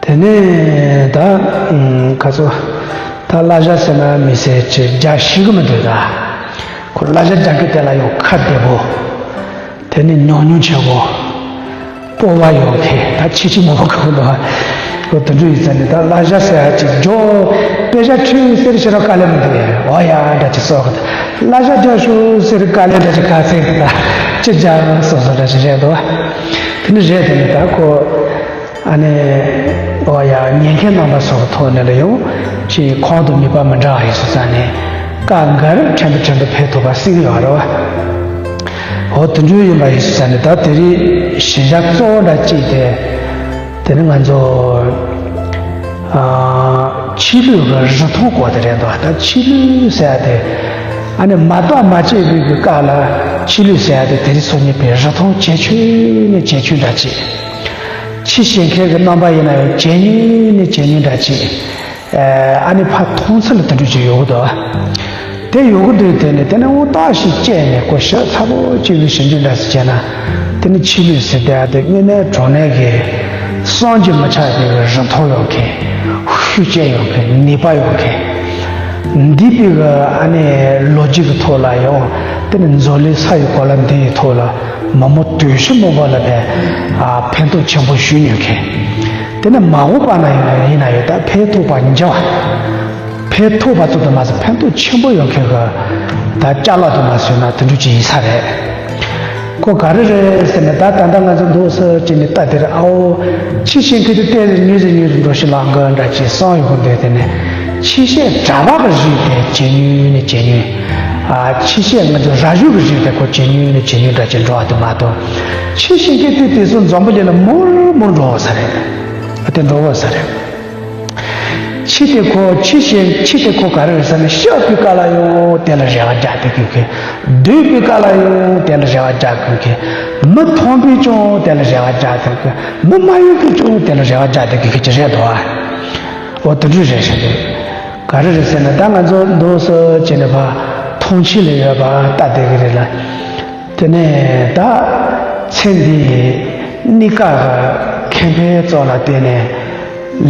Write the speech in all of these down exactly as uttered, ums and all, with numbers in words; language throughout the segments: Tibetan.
དེ་ནས་ད་ཁ་ཚོ་ད་གླ་ཆ་ཟེར་ན་མི་ཟེར་ཅིག་རྒྱག་ཤེས་གི་མི་འདུག་ད་ཁོ་གླ་ཆ་རྒྱག་གི་དེ་ལ་ཡང་ཁ་བདེ་པོ། དེ་ནས་ཉུང་ཉུང་ཆེ་བོ། སྤོབས་པ་ཡོད་མཁན་ད་ཁྱི་ཁྱི་མང་པོ་གི་འདུག་ཁོ་དེ་འདྲ་ཡིན་ཙང་ནི་ད་གླ་ཆ་ཟེར་ཡ་ཅིག་འཇོག་དཔེ་ཆ་ཁྲིད་ཟེར་ཞེ་དྲག་དཀའ་ལས་མི་འདུག་ཨོ་ཡ་འདྲ་ཅིག་སོགས་གི་ད་གླ་ཆ་རྒྱག་ཤོག་ཟེར་དཀའ་ལས་འདྲ་ཅིག་ག་ཚད་གི་ད་ཅི་རྒྱག་སོགས་སོགས་འདྲ་ཅིག་རེད་འདུག་དེ་ནི་རེད་དེ་ནི་ད་ཁོ། ཨ་ནི། ཨོ་ཡ་ཉན་མཁན་རྣམ་པ་ཚོ་གི་ཐོག་ནས་ལ་ཡང་ཅིག་གོང་དུ་ནུས་པ་མི་འདྲ་བ་ཡིན་སོང་ཙང་ནས་དཀའ་ངལ་ཕྲན་བུ་ཕྲན་བུ་འཕེལ་ཐུབ་པ་སྲིད་ཡོད་རེད་བ། འོ་དེ་འདྲ་ཡིན་པ་ཡིན་སོང་ཙང་ནས་ད་དེ་རིང་གཞི་བཞག་གཙོ་བོ་འདྲ་གཅིག་དེ། དེ་ནི་ང་ཚོ་ཨ་ཕྱི་ལུས་ཀྱི་རིན་ཐང་སྐོར་དེ་རེད་འདུག་ད་ཕྱི་ལུས་ཟེར་ཡ་དེ་ཨ་ནི་མ་བརྟགས་མ་དཔྱད་པའི་གི་སྐབས་ལ་ཕྱི་ལུས་ཟེར་ཡ་དེ་དེ་རིང་སང་ཉིན་པའི་རིན་ཐང་ཇེ་ཆུང་ནས་ཇེ་ཆུང་འདྲ་གཅིག་ཕྱི་བཤད་མཁན་གྱི་རྣམ་པ་ཡིན་ན་ཡང་ཇེ་ཉུང་ནས་ཇེ་ཉུང་འདྲ་ཅིག་ཨ་ནི་ཕར་མཐོང་ཚུལ་ལ་དེ་འདྲ་ཅིག་ཡོང་གི་འདུག་དེ་ཡོང་གི་འདུག་དེ་ནི་དེ་ནི་འུ་ཏག་ཞིག་བཅད་ནས་ཁོ་ཞིབ་ཚགས་པོ་བྱས་པའི་ཞིབ་འཇུག་འདྲ་ཞིག་བྱས་ན། དེ་ནི་ཕྱི་ལུས་ཟེར་དེ་ཨ་དེ་དངོས་གནས་དྲང་གནས་ཀྱི་བསམ་གྱིས་མི་ཁྱབ་པའི་རིན་ཐང་ཡོད་མཁན། ཤུགས་རྐྱེན་ཡོད་མཁན། ནུས་པ་ཡོད་མཁན། འདས་པའི་གི་ཨ་ནི་ལོ་རྒྱུས་ཀྱི་ཐོག་ལ་ཡང་དེ་ནི་འཛམ་གླིང་ས་ཡི་གོ་ལ་འདི་ཡི་ཐོག་ལ་མི་མང་དུང་ཕྱུར་མང་པོ་ལ་ཕན་ཨ་ཕན་ཐོགས་ཆེན་པོ་ཞུས་མྱོང་མཁན། དེ་ནི་མ་འོངས་པ་ན་ཡང་ཡིན་ན་ཡང་ད་ཕན་ཐོགས་པ་འཇལ་བ། ཕན་ཐོགས་པ་ཚོ་དུ་མ་ཟད་ཕན་ཐོགས་ཆེན་པོ་ཡོད་མཁན་གི་ད་ཅ་ལག་དུ་མ་ཟད་ན་དེ་འདྲ་ཅིག་ཡིན་ས་རེད། ཁོ་ག་རེ་རེད་ཟེར་ན་ད་ད་ལྟ་ང་ཚོ་འདུག་སེ་བྱས་ནས་ལྟ་དེར་ཨའོ། ཕྱི་བཤད་མཁན་དེ་ཏོག་ཙམ་ཉུང་ཙམ་ཉུང་ཙམ་འགྲོ་ཞིག་ལ་འགོ་འདྲ་ཅིག་བསམ་ཡོང་གི་འདུག་དེ་ནས་ཕྱི་བཤད་གྲྭ་པ་གི་རིགས་དེ་ཇེ་ཉུང་ནས་ཇེ་ཉུང་། ཨ་ཕྱི་བཤད་ང་ཚོ་ར་ཞུ་གི་རིགས་དེ་ཁོ་ཇེ་ཉུང་ནས་ཇེ་ཉུང་འདྲ་ཅིག་འགྲོ་བ་དུ་མ་གཏོགས། ཕྱི་བཤད་མཁན་དེ་དེ་ཚོ་འཛམ་བུ་གླིང་ལ་མུར་མུར་འགྲོ་བ་ས་རེད། དེ་འགྲོ་བ་ས་རེད། ཕྱི་དེ་ཁོ་ཕྱི་བཤད་ཕྱི་དེ་ཁོ་ག་རེ་རེད་ཟེར་ན་བཤད་པའི་སྐབས་ལ་ཡང་དེ་ལ་རེ་བ་རྒྱག་དེ་གི་གི། སྡོད་པའི་སྐབས་ལ་ཡང་དེ་ལ་རེ་བ་རྒྱག་དགོས་གི། མི་མཐོང་པས་ཀྱང་དེ་ལ་རེ་བ་རྒྱག་དགོས་གི། མི་མ་ཡིན་པས་ཀྱང་དེ་ལ་རེ་བ་རྒྱག་དགོས་གི་གི་ཅི་རེད་དོ། འོ་དེ་འདྲ་རེད་ཤག་འདུག་ག་རེ་རེད་ཟེར་ན་ད་ང་ཚོ་འདུག་སེ་བྱས་ནས་ཕར་མཐོང་ཆོས་ལ་ཡོད་པ་ལྟ་བསྡད་གི་རེད་ལ། དེ་ནས་ད་ཚེ་འདིའི་གནས་སྐབས་ཀྱི་ཁེ་ཕན་ཚོ་ལ་བརྟེན་ནས་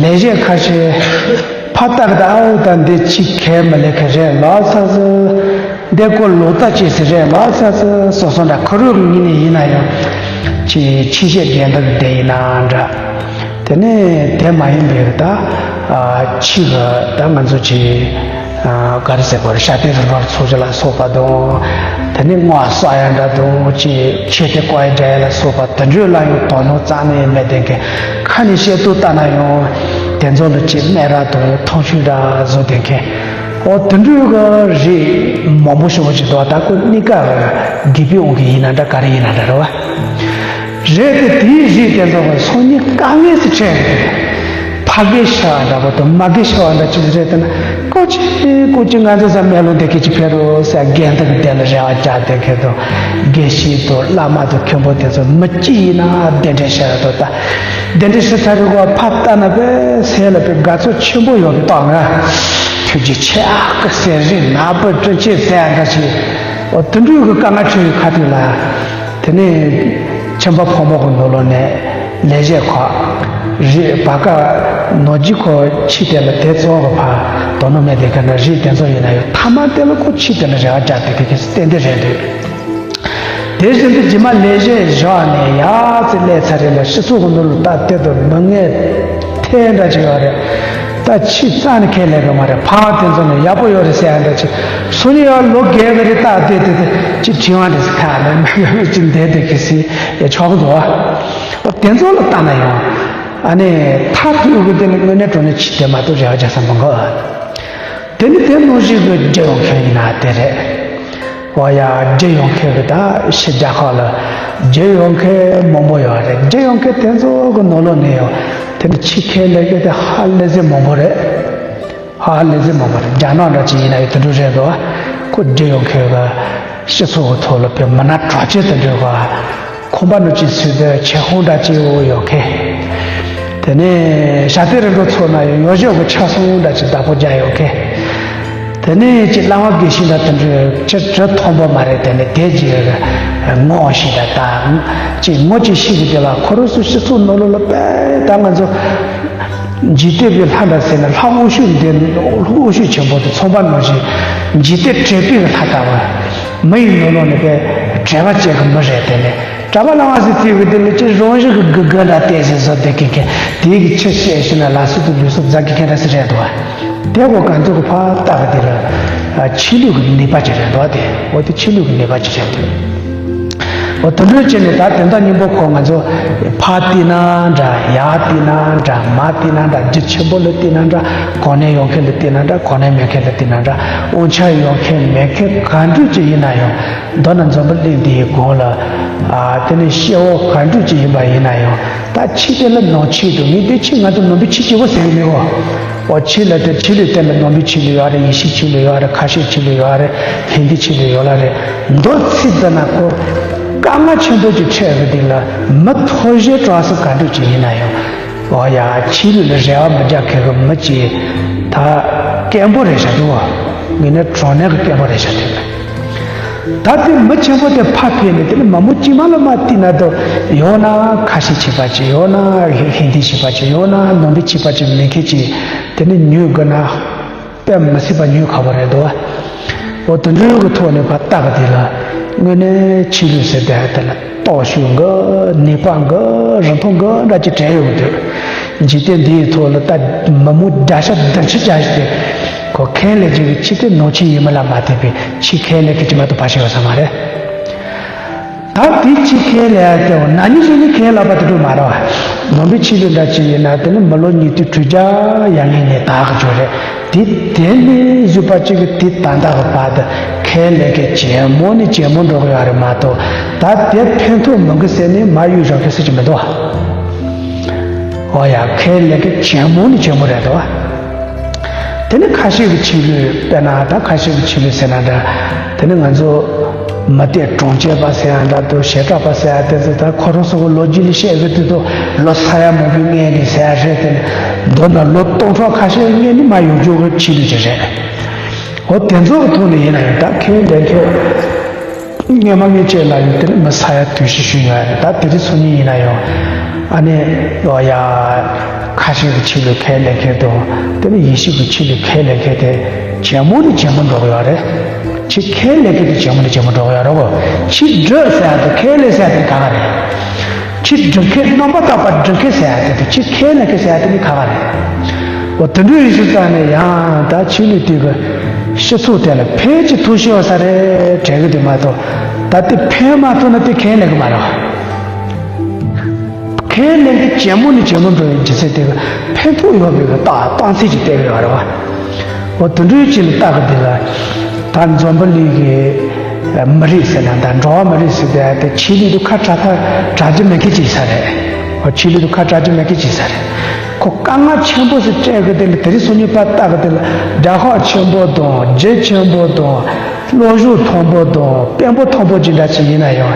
ལས་བྱེད་ཁ་ཤས་ཕར་ལྟ་གི་ད་ཨའོ་ད་འདི་ཅིག་གལ་མི་ལས་ཁ་རེད་ལགས་ས་ཟེར། འདི་ཀོ་ལོ་ལྟ་ཅི་ཟེར་རེད་ལགས་ས་ཟེར་སོ་སོ་འདྲ་ཁོ་རང་གི་ངོས་ནས་ཡིན་ན་ཡང་ཅིག་ཕྱི་བཤད་འགྲན་ཟླ་གི་དེ་ཡིན་ན་འདྲ། དེ་ནས་དེ་མ་ཡིན་པའི་ད་ཕྱི་གི་ད་ང་ཚོ་ཅིག་ག་རེ་ཟེར་དགོས་རེད། ཤ་སྟག་རི་རབ་ཚོགས་ཆུང་ལ་སོགས་པ་དང་། དེ་ནས་སྔགས་གསོ་ཡ་འདྲ་དང་ཅིག་ཆོས་དེ་བཀའ་ཡི་སྒྲ་ཡ་ལ་སོགས་པ་དེ་འདྲ་ལ་ཡང་དོ་སྣང་རྩ་ནས་མེད་དེ་གི་ཁ་ནས་བཤད་དུ་ལྟ་ན་ཡང་དེ་ཚོ་ལ་ཅིག་སྨད་ར་དང་མཐོང་ཆུང་འདྲ་བཟོ་དེ་གི། འོ་དེ་འདྲའི་གི་རིགས་མང་པོ་ཞེ་པོ་ཅིག་འདུག་ད་ཁོ་གཉིས་ཀ་གི་དགེ་སྤུན་འོང་གི་ཡིན་ན་འདྲ་ག་རེ་ཡིན་ན་འདྲ་རེད་བ། རེད་དེ་དེའི་རིགས་དེ་ཚོ་གི་སང་ཉིན་དཀའ་ངལ་སུ་འཕྲད་གི་རེད། ཕ་གི་ཤི་བ་འདྲ་པོ་དང་མ་གི་ཤི་བ་འདྲ་ཅིག་རེད་དེ་ན་ཀོ་ཅི་ཀོ་ཅི་ང་ཚོ་ས་མེ་ལོ་འདི་སྐད་ཅིག་ཕེབས་རོགས་ཟེར་རྒན་དག་གི་དེ་ལ་རེ་བ་བཅག་དེ་མཁན་དང་དགེ་བཤེས་དང་བླ་མ་དང་མཁན་པོ་དེ་ཚོ་མི་གཅིག་ཡིན་ན་གདན་འདྲེན་ཤི་ར་དང་ད་གདན་འདྲེན་ཤི་ཚར་རེད་གོ་ཕ་ལྟ་ན་པས་སེ་ལ་པས་དགའ་ཚོར་ཆེན་པོ་ཡོད་པའི་རྟགས་ང་ཐུགས་རྗེ་ཆེ་ཨ་ཀི་ཟེར་རེད་ན་པ་སྤྲིན་ཆེ་ཟེར་འདྲ་ཞིག་འོ་དེ་འདྲའི་གི་དཀའ་ངལ་འཕྲད་ཡོད་ཁ་ཐུག་ལ། དེ་ནས་ཁྱིམ་པ་ཕོ་མོ་གི་ནང་ལོགས་ནས་ལས་བྱེད་ཁག་རིགས་བར་སྐབས་ནོར་གྱི་ཁོ་ཕྱི་དེ་ལ་དེ་གཙོ་བོ་ཕ་དོ་སྣང་མེད་དེ་ག་ན་རིགས་དེ་ཚོ་ཡིན་ན་ཡང་ཐ་མ་དེ་ལ་ཁོ་ཕྱི་དེ་ལ་རེ་བ་བཅག་དེ་གི་གི་ཏན་ཏན་རེད་འདུག་དེ་བཞིན་དུ་རྗེས་མ་ལས་བྱེད་བཞག་ནས་ཡར་ཙི་སླེབས་ཚར་རེད་ལ་སྤྱི་ཚོགས་ཀྱི་ནང་ལ་ད་དེ་དང་མི་ངན་ཐེ་འདྲ་ཅིག་ཡོད་རེད། ད་ཕྱི་རྩ་ནས་ཁས་ལེན་གི་མ་རེད། ཕ་དེ་ཚོ་ནི་ཡག་པོ་ཡོད་རེད་ཟེར་ཡ་འདྲ་ཅིག་སུ་ནི་ཡང་ལོ་རྒས་གི་རེད་ད་དེ་དེ་དེ་ཅིག་དྲི་བ་འདྲ་ཟེར་ཁ་ལ་མི་ཅིག་འདས་དེ་གི་སི་ཡ་ཆོག་གི་འདུག་ཨ། དེ་ཚོ་ལ་ལྟ་ན་ཡང་ཨ་ནི་མཐར་ཐུག་གི་དེ་ནི་དངོས་གནས་དྲང་གནས་ཕྱི་དེ་མ་གཏོགས་རེ་བ་རྒྱག་ས་མི་འགོ་ཨ། དེ་ནི་དེ་ནང་བཞིན་གི་རྒྱལ་ཡོངས་ཁྱོན་ཡིན་ན་དེ་རེད། འོ་ཡ་རྒྱལ་ཡོངས་ཁྱོན་གི་ད་ཕྱི་རྒྱལ་ཁག་ལ་རྒྱལ་ཡོངས་ཁྱོན་མང་པོ་ཡོད་རེད། རྒྱལ་ཡོངས་ཁྱོན་དེ་ཚོ་གི་ནང་ལོགས་ནས་ཡང་དེ་ནི་ཕྱི་ཁྱོན་ལས་གི་དེ་ཧ་ལས་ཟེར་མང་པོ་རེད། ཧ་ལས་ཟེར་མང་པོ་རེད། རྒྱ་ནག་འདྲ་ཅིག་ཡིན་ན་ཡང་དེ་འདྲ་རེད་འདུག་ཁོ་རྒྱལ་ཡོངས་ཁྱོན་གི་སྤྱི་ཚོགས་གི་ཐོག་ལ་བོད་མི་སྣ་གྲགས་ཅན་དེ་འདྲ་གི་ཁང་པ་ནུ་ཅི་སུས་དེ་ཆེ་ཁོང་འདྲ་ཅིག་འོ་ཡོད་མཁན། དེ་ནས་ཞྭ་ཏོག་རིན་པོ་ཚོ་ན་ཡོད་ཡོ་བྱད་གི་ཆ་ཚང་འདྲ་ཅིག་བདག་པོ་རྒྱག་ཡོད་མཁན། དེ་ནས་ཅིག་བླ་མ་དགེ་བཤེས་འདྲ་དེ་འདྲ་ཅིག་གྲི་མཐོན་པོ་མ་རེད། དེ་ནས་དེ་ཅིག་ངོ་ཤེས་འདྲ་ད་ཅིག་ངོ་ཅིག་ཤེས་ཀྱི་དེ་ལ་ཁོ་རང་ཚོ་སྤྱི་ཚོགས་ནང་ལོགས་ལ་དཔེ་ད་ང་ཚོ་ འཇིག་རྟེན་པའི་ལྷ་འདྲ་ཟེར་ན་ལྷ་དབང་ཕྱུག་འདི་དབང་ཕྱུག་ཆེན་པོ་དེ་ཚངས་པ་ནོར་བཞིན་འཇིག་རྟེན་དྲེགས་པའི་ལྷ་ལྟ་བུ། མི་ཡི་ནང་ལོགས་ནས་པའི་དྲེགས་པ་ཅན་གྱི་མི་རེད་དེ་ནས། གྲྭ་པ་བླ་མ་ཟེར་དུས་ཀྱི་དེ་ལ་ཅི་རང་བཞིན་གྱི་དགུ་དགུ་འདྲ་བལྟས་ཟེར་བཟོ་བསྡད་མཁན་མཁན་དེའི་གི་ཆི་བཤད་ཤི་ན་ལ་སུ་དུ་ལུས་སུ་རྫ་གི་མཁན་འདྲ་ཟེར་རེད་འདུག་བ། དེ་གོ་ག་ཚོད་གི་ཕ་ལྟ་གི་དེ་ལ་ཆོས་ལུགས་ཀྱི་ནུས་པ་ཅིག་རེད་འདུག་བ། དེ་འོ་དེ་ཆོས་ལུགས་ཀྱི་ནུས་པ་ཅིག་རེད་འདུག་འོ་དེ་འདྲ་བྱས་ནས་ད་དེ་འདྲ་སྙིང་པོ་ཁོ་ང་ཚོ་ཕ་བལྟས་ན་འདྲ། ཡ་བལྟས་ན་འདྲ། མ་བལྟས་ན་འདྲ། རྒྱུ་ཆེན་པོ་ལ་བལྟས་ན་འདྲ། གོ་གནས་ཡོད་མཁན་ལ་བལྟས་ན་འདྲ། གོ་གནས་མེད་མཁན་ལ་བལྟས་ན་འདྲ། དབང་ཆ་ཡོད་མཁན་མེད་མཁན་ག་འདྲ་ཅིག་ཡིན་ན་ཡང་། མདོར་ན་འཛམ་བུ་གླིང་འདིའི་སྒང་ལ་ཨ་དེ་ནས་སྐྱེ་བོ་ག་འདྲ་ཅིག་ཡིན་པ་ཡིན་ན་ཡང་། ད་ཆོས་དེ་ལ་ནང་ཆོས་དང་། ངས་དེ་ཆོས་ང་ཚོ་ནང་པའི་ཆོས་སྐྱེ་བོ་ཟེར་གི་མེད་གོ། འོ་ཆོས་ལ་དེ་ཆོས་ལུགས་དེ་ལ་ནང་པའི་ཆོས་ལུགས་ཡོད་རེད། ཡེ་ཤུའི་ཆོས་ལུགས་ཡོད་རེད། ཁ་ཆེའི་ཆོས་ལུགས་ཡོད་རེད། ཧིན་དི་ཆོས་ལུགས་ཡོད་ལ་རེད། མདོར་ཚིག་བསྡུ་ན་ཁོ་དཀའ་ངལ་ཆེན་པོ་ཅིག་འཕྲད་གི་དེ་ལ་མི་ཐོར་ཞིག་གྲོགས་སུ་ག་འདྲ་ཅིག་ཡིན་ན་ཡང་། འོ་ཡ་ཆོས་ལུགས་ལ་རེ་བ་མི་རྒྱག་མཁན་གི་མི་ཅིག་ད་སྐྱེན་པོ་རེད་བཞག་འདུག་བ། ངས་ནི་གྲངས་གནས་གི་སྐྱེན་པོ་རེད་བཞག་འདུག་ད་དེ་མི་ཆེན་པོ་དེ་ཕར་ཕེབས་ནས་དེ་ནི་མ་མོ་དཀྱུས་མ་ལ་མ་བལྟས་ན་དོ། ཡང་ན་ཁ་ཆེ་བྱས་པ་ཅིག་ཡང་ན་ཧི་ཧིན་དི་བྱས་པ་ཅིག་ཡང་ན་ནང་པའི་བྱས་པ་ཅིག་མེད་མཁན་ཅིག་དེ་ནི་ཉོས་དགོས་ན་དཔེ་མི་སྲིད་པ་ཉོས་ཁག་པོ་རེད་འདུག་བ། འོ་དེ་འདྲའི་གི་ཐོག་ནས་ཕར་ལྟ་གི་དེ་ལ་དངོས་གནས་ཆོས་ལུགས་ཟེར་དེ་དེ་ལ་སྟོབས་ཤུགས་འགའ་ནུས་པ་འགའ་རིན་ཐང་འགའ་འདྲ་ཅིག་དྲན་ཡོང་གི་འདུག་འཇིག་རྟེན་འདིའི་ཐོག་ལ་ད་མི་མོ་བརྒྱ་ཆ་བདུན་ཅུ་བརྒྱ་ཞིག་དེ་ཁོ་ཁས་ལེན་བྱེད་ཀྱི་ཆོས་དེ་ནང་ཆོས་ཡིན་མིན་ལ་མ་ལྟོས་པའི་ཆོས་ཁས་ལེན་མཁན་ཅིག་མ་གཏོགས་ཕལ་ཆེར་ཡོད་ས་མ་རེད། ད་དེ་ཆོས་ཁས་ལེན་ཡ་དེ་འོ་ན་ནིང་གཞེས་ནིང་ཁས་ལེན་པ་དེ་འདྲ་མ་རེད་བ། ནང་པའི་ཆོས་ལུགས་འདྲ་ཅིག་ཡིན་ན་དེ་ནི་མི་ལོ་ཉིས་སྟོང་དྲུག་བརྒྱ་ཡར་སྔོན་ནས་དར་གི་ཡོད་རེད། དེ་དེ་ནས་བཟོས་པ་གཅིག་གི་དེ་ད་ལྟ་གི་བར་དུ་ཁས་ལེན་མཁན་ཇེ་མང་ནས་ཇེ་མང་འགྲོ་གི་ཡོད་རེད་མ་གཏོགས། ད་དེ་ཕན་ཐོགས་མི་འགི་ཟེར་ནས་མར་གཡུག་བཞག་མཁན་སུ་ཅིག་མི་འདུག་བ། འོ་ཡ་ཁས་ལེན་མཁན་ཇེ་མང་ནས་ཇེ་མང་རེད་འདུག་བ། དེ་ནི་ཁ་ཤས་ཀྱི་ཆོས་ལུགས་དཔེར་ན་ད་ཁ་ཤས་ཀྱི་ཆོས་ལུགས་ཟེར་ན་འདྲ། དེ་ནི་ང་ཚོ་མི་སྡེ་གྲོང་ཁྱེར་པ་ཟེར་ཡ་འདྲ་འདུག་བྱེ་བྲག་པ་ཟེར་ཡ་དེ་ཚོ་ད་ཁོ་རང་ཚོ་གི་ལོ་རྒྱུས་ལ་བཤད་གི་དུས་ཚོད་ལོ་ས་ཡ་མང་པོའི་སྔོན་ནས་ཟེར་ཡ་རེད། དེ་ནི་མདོར་ན་ལོ་སྟོང་ཕྲག་ཁ་ཤས་སྔོན་ནས་མར་ཡོང་རྒྱུ་གི་ཆོས་ལུགས་ཅིག་རེད། འོ་དེ་ཚོ་གི་ཐོག་ནས་ཡིན་ན་ཡང་ད་ཁས་ལེན་མཁན་སྔོན་མ་སྔོན་ཆད་ལ་ཡང་དེ་ནི་མི་ས་ཡ་དུས་བཞི་ཞུས་ཡོད་རེད། ད་དེ་རིང་སང་ཉིན་ཡིན་ན་ཡང་ཨ་ནི་འོ་ཡ་ཁ་ཤས་ཀྱི་ཆོས་ལུགས་ཁས་ལེན་མཁན་དང་དེ་ནི་ཡེ་ཤུ་གི་ཆོས་ལུགས་ཁས་ལེན་མཁན་དེ་ཇེ་མང་ནས་ཇེ་མང་འགྲོ་གི་ཡོད་རེད། ཆོས་ཁས་ལེན་མཁན་དེ་ཇེ་མང་ནས་ཇེ་མང་འགྲོ་གི་ཡོད་རེད་གོ། ཆོས་སྒྲུབ་ཟེར་ཡ་དང་ཁས་ལེན་ཟེར་ཡ་དེ་ག་ག་རེད། ཆོས་སྒྲུབ་མཁན་རྣམ་པར་དག་པ་སྒྲུབ་མཁན་ཟེར་ཡ་དེ་དང་ཆོས་ཁས་ལེན་མཁན་ཟེར་ཡ་དེ་གཉིས་ག་ག་རེད། འོ་དེ་འདྲ་ཡིན་ཙང་ནས་ཡང་ད་ཆོས་ལུགས་དེ་གི་སྤྱི་ཚོགས་དེ་ལ་ཕན་ཅིག་ཐོགས་ཤིག་ཡོད་ས་རེད་དྲན་གི་འདུག་མ་གཏོགས་ད་དེ་ཕན་མ་ཐོགས་ན་དེ་ཁས་ལེན་གི་མ་རེད། ཁས་ལེན་གི་ཇེ་མང་ནས་ཇེ་མང་འགྲོ་བའི་རྒྱུ་མཚན་དེ་གི་ཕན་ཐོགས་ཡོད་པའི་གི་རྟགས་རྟགས་མཚན་ཅིག་བསྟན་གི་ཡོད་རེད་བ། འོ་དེ་འདྲའི་ཅིག་ལ་ལྟ་གི་འདུག་ལ། ད་འཛམ་བུ་གླིང་གི་མི་རིགས་ཟེར་ན་ད་འགྲོ་བ་མི་རིགས་ཟེར་དེ་ད་ཆོས་ལུགས་དུ་ཁ་གྲག་ཐ་གྲག་རྒྱུ་མེད་མཁན་ཅིག་ཡིན་ས་རེད། འོ་ཆོས་ལུགས་དུ་ཁ་གྲག་རྒྱུ་མེད་མཁན་ཅིག་ཡིན་ས་རེད། ཁོ་དཀའ་ངལ་ཆེན་པོ་ཞིག་སྤྲད་གི་དེ་ལ་དེ་རིང་སང་ཉིན་ཕར་ལྟ་གི་དེ་ལ་རྒྱལ་ཁབ་ཆེན་པོ་དང་རྒྱལ་ཆེན་པོ་དང་བློ་གཟུ་མཐོན་པོ་དང་དཔོན་པོ་མཐོན་པོ་ཅིག་འདྲ་ཅིག་ཡིན་ན་ཡང་།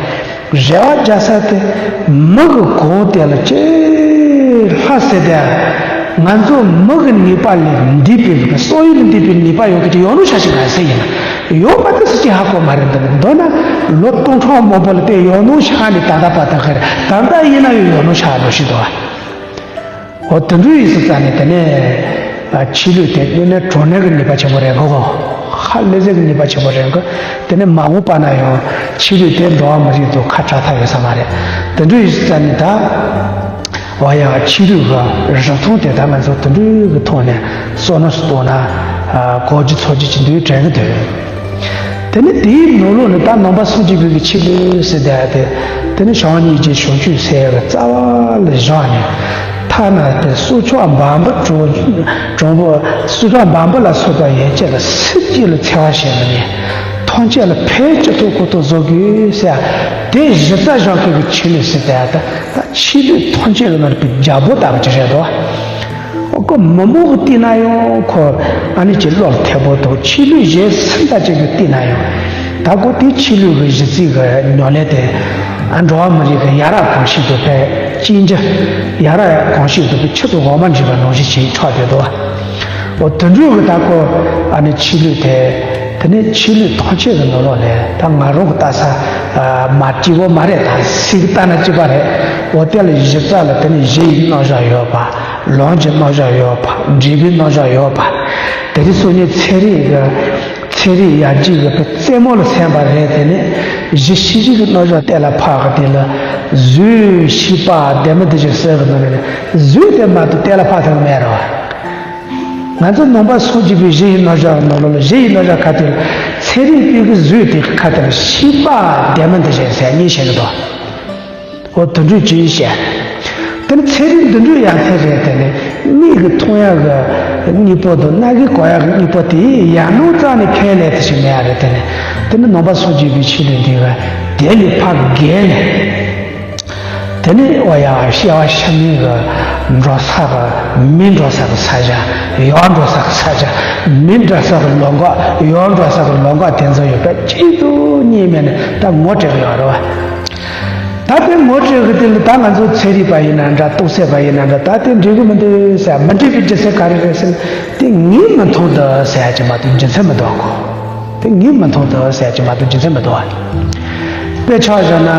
རེ་བ་རྒྱག་ས་དེ་མི་གི་གོང་དེ་ལ་ཅེ་ལྷ་ཟེར་དེ། ང་ཚོ་མི་གི་ནུས་པ་ལས་འདས་པའི་སོ་ཡུལ་ལས་འདས་པའི་ནུས་པ་ཡོད་མཁན་ཅིག་ཡོད་ནོ་ཤ་ཞིག་ག་ཟེར་ཡིན་ན། ཡོད་པ་དེ་སུ་ཅིག་ཧ་གོ་མ་རེད། འདི་ནི་མདོར་ན་ལོ་སྟོང་ཕྲག་མང་པོ་ལ་དེ་ཡོད་ནོ་ཤ་ནི་ད་ལྟ་བར་དུ་ཁེར་ད་ལྟ་ཡིན་ན་ཡང་ཡོད་ནོ་ཤ་ལོ་ཞིག་འདུག་བ། འོ་དེ་འདྲ་ཡིན་ཙང་ནས་དེ་ནས་ཆོས་ལུགས་དེ་དངོས་གནས་དྲང་གནས་ཀྱི་ནུས་པ་ཆེན་པོ་རེད་གོ། ཧ་ལས་ཟེར་གྱི་ནུས་པ་ཆེན་པོ་རེད་གོ། དེ་ནས་མ་འོངས་པ་ན་ཡང་ཆོས་ལུགས་དེ་འགྲོ་བ་མི་རིགས་དང་ཁ་གྲག་ཐབས་ཡོད་ས་མ་རེད། དེ་འདྲ་ཡིན་ཙང་ནས་ད་འོ་ཡ་ཆོས་ལུགས་ཀྱི་རིན་ཐང་དེ་ད་ང་ཚོ་དེ་འདྲའི་གི་ཐོག་ནས་བསམ་བློ་ཞིག་གཏོང་ན་གོ་རྒྱུ་ཚོར་རྒྱུ་ཅིག་འདུག་དྲན་གྱི་འདུག་དེ་ནི་དེའི་ནང་ལོགས་ནས་ད་ནང་པ་སངས་རྒྱས་པའི་གི་ཆོས་ལུགས་ཟེར་བསྡད་དེ། དེ་ནི་བྱམས་སྙིང་རྗེ་བྱང་ཆུབ་ཟེར་བའི་རྩ་བ་ལ་བཞག་ནས། ཐ་ན་དེ་སྲོག་ཆགས་འབར་འབུ་གྲོང་གྲོང་པོ་སྲོག་ཆགས་འབར་འབུ་ལ་སོགས་པ་ཡན་ཆད་ལ་སུ་གཅིག་ལ་འཚེ་བ་བྱེད་མི་ཉན། ཐམས་ཅད་ལ་ཕན་ཅི་ཐོགས་ཁོ་ཐོགས་བཟོ་དགོས་ཟེར་དེ་གཞི་རྩ་བཞག་མཁན་གི་ཆོས་ལུགས་ཟེར་བསྡད་ད་ད་ཆོས་ལུགས་ཐམས་ཅད་ཀྱི་ནང་ནས་པའི་རྒྱལ་པོ་ལྟ་བུ་ཅིག་རེད་དོ། ཨོ་ཁོ་མི་མང་གི་བལྟས་ན་ཡང་ཁོ་ཨ་ནི་ཅིག་བློ་ལ་ཐེ་བོ་དང་ཆོས་ལུགས་གཞན་སུ་འདྲ་ཅིག་གི་བལྟས་ན་ཡང་། ད་ཁོ་དེ་ཆོས་ལུགས་ཀྱི་གཞི་རྩའི་གི་ཉམས་ལེན་དེ་ཨ་འགྲོ་བ་མི་རིགས་ཀྱི་ཡ་རབས་གོམས་གཤིས་དང་དཔེ་གཅིག་འགྱུར། ཡ་རབས་གོམས་གཤིས་དང་དཔེ་ཆུ་དང་འོ་མ་འདྲེས་པ་ནང་བཞིན་བྱས་ཆགས་བསྡད་འདུག་བ། ཨོ་དེ་འདྲ་གི་ད་ཁོ་ཨ་ནི་ཆོས་ལུགས་དེ་ དེ་ནས་ཆོས་ལུགས་ཐམས་ཅད་ཀྱི་ནང་ལོགས་ལས་ད་ང་རང་གི་ལྟ་ས་མ་གཅིག་པོ་མ་རེད། ད་སིག་ལྟ་ན་གཅིག་པ་རེད། འོ་དེ་ལ་གཞི་རྩ་ལ་དེ་ནས་གཞི་ཡི་རྣམ་གཞག་ཡོད་པ། ལུང་གི་རྣམ་གཞག་ཡོད་པ། འབྲས་བུའི་རྣམ་གཞག་ཡོད་པ། དེ་རིང་སང་ཉིན་ཚན་རིག་གི་ཚན་རིག་ཡར་རྒྱས་ཀྱི་རྩེ་མོ་ལ་སོན་པ་རེད། དེ་ནས་གཞི་ཤེས་བྱའི་རྣམ་གཞག་གཏན་ལ་ཕབ་གི་དེ་ལ་བཟོད་ཤེས་པ་ལྡན་མིན་འདི་བཞིན་ཟེར་གི་ནང་ནས་བཟོད་དེ་མ་གཏོགས་གཏན་ལ་ཕབ་ཐུབ་ཀྱི་མེད་རེད་བ། ང་ཚོ་ནང་པ་སངས་རྒྱས་པའི་གཞི་ཡི་རྣམ་གཞག་གི་ནང་ལོགས་ལ་གཞི་ཡི་རྣམ་གཞག་ཁ་ཐུག་ལ་ཚན་རིག་པའི་གི་བཟོད་དེ་ཁ་ཐུག་ལ་ཤེས་པ་ལྡན་མིན་འདི་བཞིན་ཟེར་གཉིས་བཤད་གི་འདུག་འོ་དེ་འདྲ་ཅིག་བཤད། དེ་ནི་ཚན་རིག་འདི་འདྲ་ཡང་དེ་རེད། དེ་ནི་མིག་གིས་མཐོང་ཡག་གི་དངོས་པོ་དང་རྣ་གིས་གོ་ཡག་གི་དངོས་པོ་དེ་ཡང་ནང་ཙམ་ནས་ཁས་ལེན་དེ་ཞིག་མེད་ཡ་རེད། དེ་ནི་དེ་ནི་ནང་པ་སངས་རྒྱས་པའི་ཆོས་ལུགས་འདི་ག་དེ་ལས་ཕར་བརྒལ་ནས། དེ་ནས་འོ་ཡ་སྐྱེ་བ་ཕྱི་མའི་གི་འགྲོ་ས་གི་མི་འགྲོ་ས་གི་ས་ཆ། ཡོག་འགྲོ་ས་གི་ས་ཆ། མི་འགྲོ་ས་གི་ལོ་འགོ། ཡོག་འགྲོ་ས་གི་ལོ་འགོ་དེ་ཚོ་ཡོད་པ་གཅིག་ཏུ་གཉིས་མེད་ནས་ད་ངོ་སྤྲད་གི་ཡོད་རེད་བ། ད་དེ་ངོ་སྤྲད་གི་དེ་ལ་ད་ང་ཚོ་ཚན་རིག་པ་ཡིན་ན་འདྲ། རྟོག་བསལ་པ་ཡིན་ན་འདྲ། ད་དེ་འགྲིག་གི་མི་འདུག་ཟེར། མི་འགྲིག་པའི་རྒྱུ་མཚན་ག་རེ་རེད་ཟེར་ན། དེ་ངས་མི་མཐོང་འདུག་ཟེར་ཡ་ཅིག་མ་གཏོགས་རྒྱུ་མཚན་མི་འདུག་གོ། དེ་ངས་མི་མཐོང་འདུག་ཟེར་གྱི་མ་གཏོགས་རྒྱུ་མཚན་མི་འདུག་བ། དཔེ་ཆ་བཞག་ན།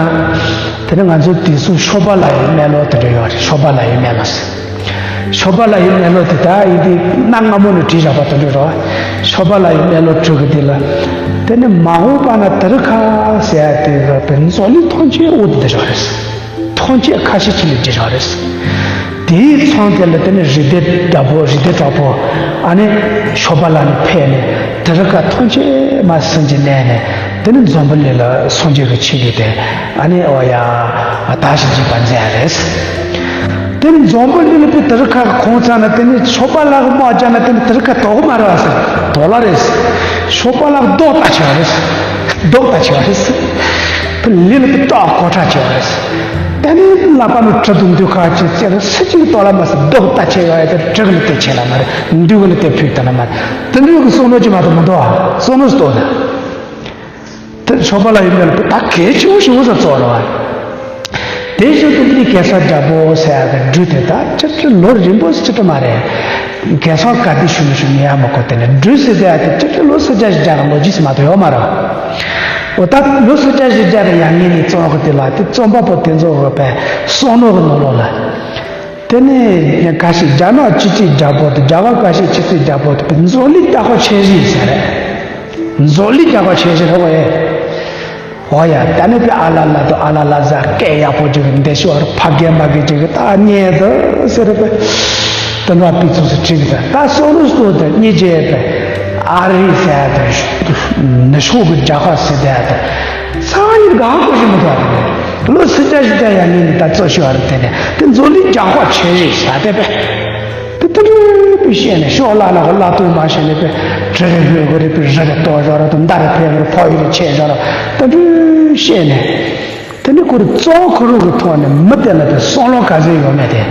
དེ་ནི་ང་ཚོ་དེང་སང་ཤོ་པ་ལ་ཡི་སྨན་སློབ་དེ་འདྲ་ཡོད་རེད། ཤོ་པ་ལ་ཡི་སྨན་སློབ་ཟེར། ཤོ་པ་ལ་ཡི་སྨན་སློབ་དེ་ད་ཡིན་དེ་གནའ་སྔ་མོ་ནས་བྲིས་བཞག་པ་དེ་འདྲ་རེད་བ། ཤོ་པ་ལ་ཡི་སྨན་སློབ་བྲིས་གི་དེ་ལ། དེ་ནི་མ་འོངས་པ་ན་དེ་རིང་ཁ་ཟེར་ཡ་དེ་གི་བོད་མི་ཚོ་ལུས་ཐམས་ཅད་འོ་དེ་འདྲ་ཞིག་རེད། ཐམས་ཅད་ཁ་ཤས་ཅིག་ལ་འགྲིག་ཡོད་རེད། དེའི་མཚམས་དེ་ལ་དེ་ནི་རིགས་ལྡན་བདག་པོ། རིགས་ལྡན་གྲོགས་པོ། ཨ་ནི་ཤོ་པ་ལ་ནི་ཕེབས་ནས་དེ་རིང་ཁ་ཐམས་ཅད་མ་སེམས་ཀྱི་གནས་ནས་དེ་ནི་འཛམ་བུ་གླིང་ལ་སངས་རྒྱས་ཀྱི་ཆོས་ལུགས་དེ་ཨ་ནི་འོ་ཡ་དར་ཞིང་རྒྱས་པར་མཛད་ཡ་རེད། དེ་ནི་འཛམ་བུ་གླིང་ལ་དེ་དེ་རིང་ཁ་གང་ཚང་ན་དེ་ནི་ཤོ་པ་ལ་གི་དམག་རྒྱག་ན་དེ་ནི་དེ་རིང་ཁ་དོག་མ་རེད་བ་ཟེར། དོག་ལ་རེད། ཤོ་པ་ལ་གི་རྡོག་ལྟ་ཆེ་བ་རེད། རྡོག་ལྟ་ཆེ་བ་རེད། ལི་ལ་གི་སྟག་གོ་ཁྲ་ཆེ་བ་རེད། ད་ནི་ལག་པ་ནི་གྲི་དུང་དུ་ཁ་ཅིག་བཙལ་ལ་སུ་གཅིག་གཏོར་ལ་མ་ཟེར། རྡོག་ལྟ་ཆེ་ཡོད་ཡ་དེ་གྲི་གི་ལ་དེ་ཆེ་ལ་མ་རེད། མདུད་གི་ལ་དེ་ཕུད་ད་ལ་མ་རེད། དེ་འདྲ་གི་བསམ་བློ་ཅིག་མ་གཏོགས་མི་འདུག་ཨ། བསམ་བློ་ཟེར་གཏོང་ན། དེ་ཤོ་པ་ལ་ཡི་སྨན་སློབ་ད་གལ་ཆེ་བོ་ཞིག་འོ་ས་གཙོ་བོ་རེད་བ། དེ་བཞིན་དུ་ནི་གེ་སར་རྒྱལ་པོ་ཟེར་ཡ་གི་སྦྲུལ་དེ་ད་ཅི་ཅི་ལོ་རིང་པོ་ཟེར་ཅི་ཅི་མ་རེད། གེ་སར་ག་དུས་བྱུང་མི་བྱུང་ངས་ཡང་མི་གོ། དེ་ནས་སྦྲུལ་ཟེར་ཡ་དེ་ཅི་ཅི་ལོ་སུམ་བརྒྱ་བཞི་བརྒྱ་གི་ལོ་རྒྱུས་སུ་མ་གཏོགས་ཡོད་མ་རེད། འོ་ད་ལོ་སུམ་བརྒྱ་བཞི་བརྒྱ་གི་ཡར་སྔོན་ནས་བཙོང་གི་དེ་ལ་དེ་རྩོམ་པ་པོ་དེ་ཚོ་གི་བས་བསམ་བློ་གི་ནང་ལོགས་ལ། དེ་ནས་ག་ཞིག་རྒྱ་ནག་སྤྱི་གཙུག་རྒྱལ་པོ་དེ། རྒྱ་གར་ག་ཞིག་སྤྱི་གཙུག་རྒྱལ་པོ་དེ་འཛམ་གླིང་རྒྱལ་ཁབ་ཆེ་ཤོས་ཟེར་རེད། འཛམ་གླིང་རྒྱལ་ཁབ་ཆེ་ཤོས་རེད་བ་ཨེ། འོ་ཡ་ད་ནི་པའི་ཨ་ལ་ལ་དང་ཨ་ལ་ལ་ཟ་སྐད་ཡག་པོ་ཅིག་གི་འདི་ཤོར་ཕ་གི་མ་གི་ཅིག་གི་ད་རྙེད་དོ་ཟེར་རེད་པས། དེ་འདྲ་པའི་ཚུལ་ཟེར་བྲིས་གི་ད་ད་སོ་རུ་སོ་དེ་གཉིས་བརྗེད་པས། ཨ་རི་ཟེར་དེ་ནུབ་ཕྱོགས་ཀྱི་རྒྱལ་ཁབ་ཟེར་དེ་དེ་ཚང་མ་ཡིན་གང་གོ་ཞིག་མི་ཐུབ་པ་དེ་ནི། ལོ་སུམ་བརྒྱ་བཞི་བརྒྱ་ཡར་སྔོན་ནས་ད་རྩོད་ཤོར་བ་རེད། དེ་ནས་དེ་འཛམ་གླིང་རྒྱལ་ཁབ་ཆེ་ཤོས་ཟ་དེ་པས། དེ་དེ་འདྲ་པའི་བཤད་ནས་ཤོག་ལ་ལ་གི་ལ་ཏོག་མ་བཤད་ནས་པས། གྲི་རེ་ལྷོད་གི་རེད་པས། རི་རེ་གཏོར་ཤོག་ར་དང་མདའ་རེ་འཕེན་གི་རེད། ཕོ་ཡི་རེ་ཆད་ཤོག་ར་དེ་འདྲ་བཤད་ནས། དེ་ནས་ཁོ་རང་རྩོམ་ཁོ་རང་གི་ཐོག་ནས་མི་དེ་ལ་དེ་བསམ་བློ་ག་ཚོད་ཡོད་མེད་དེ།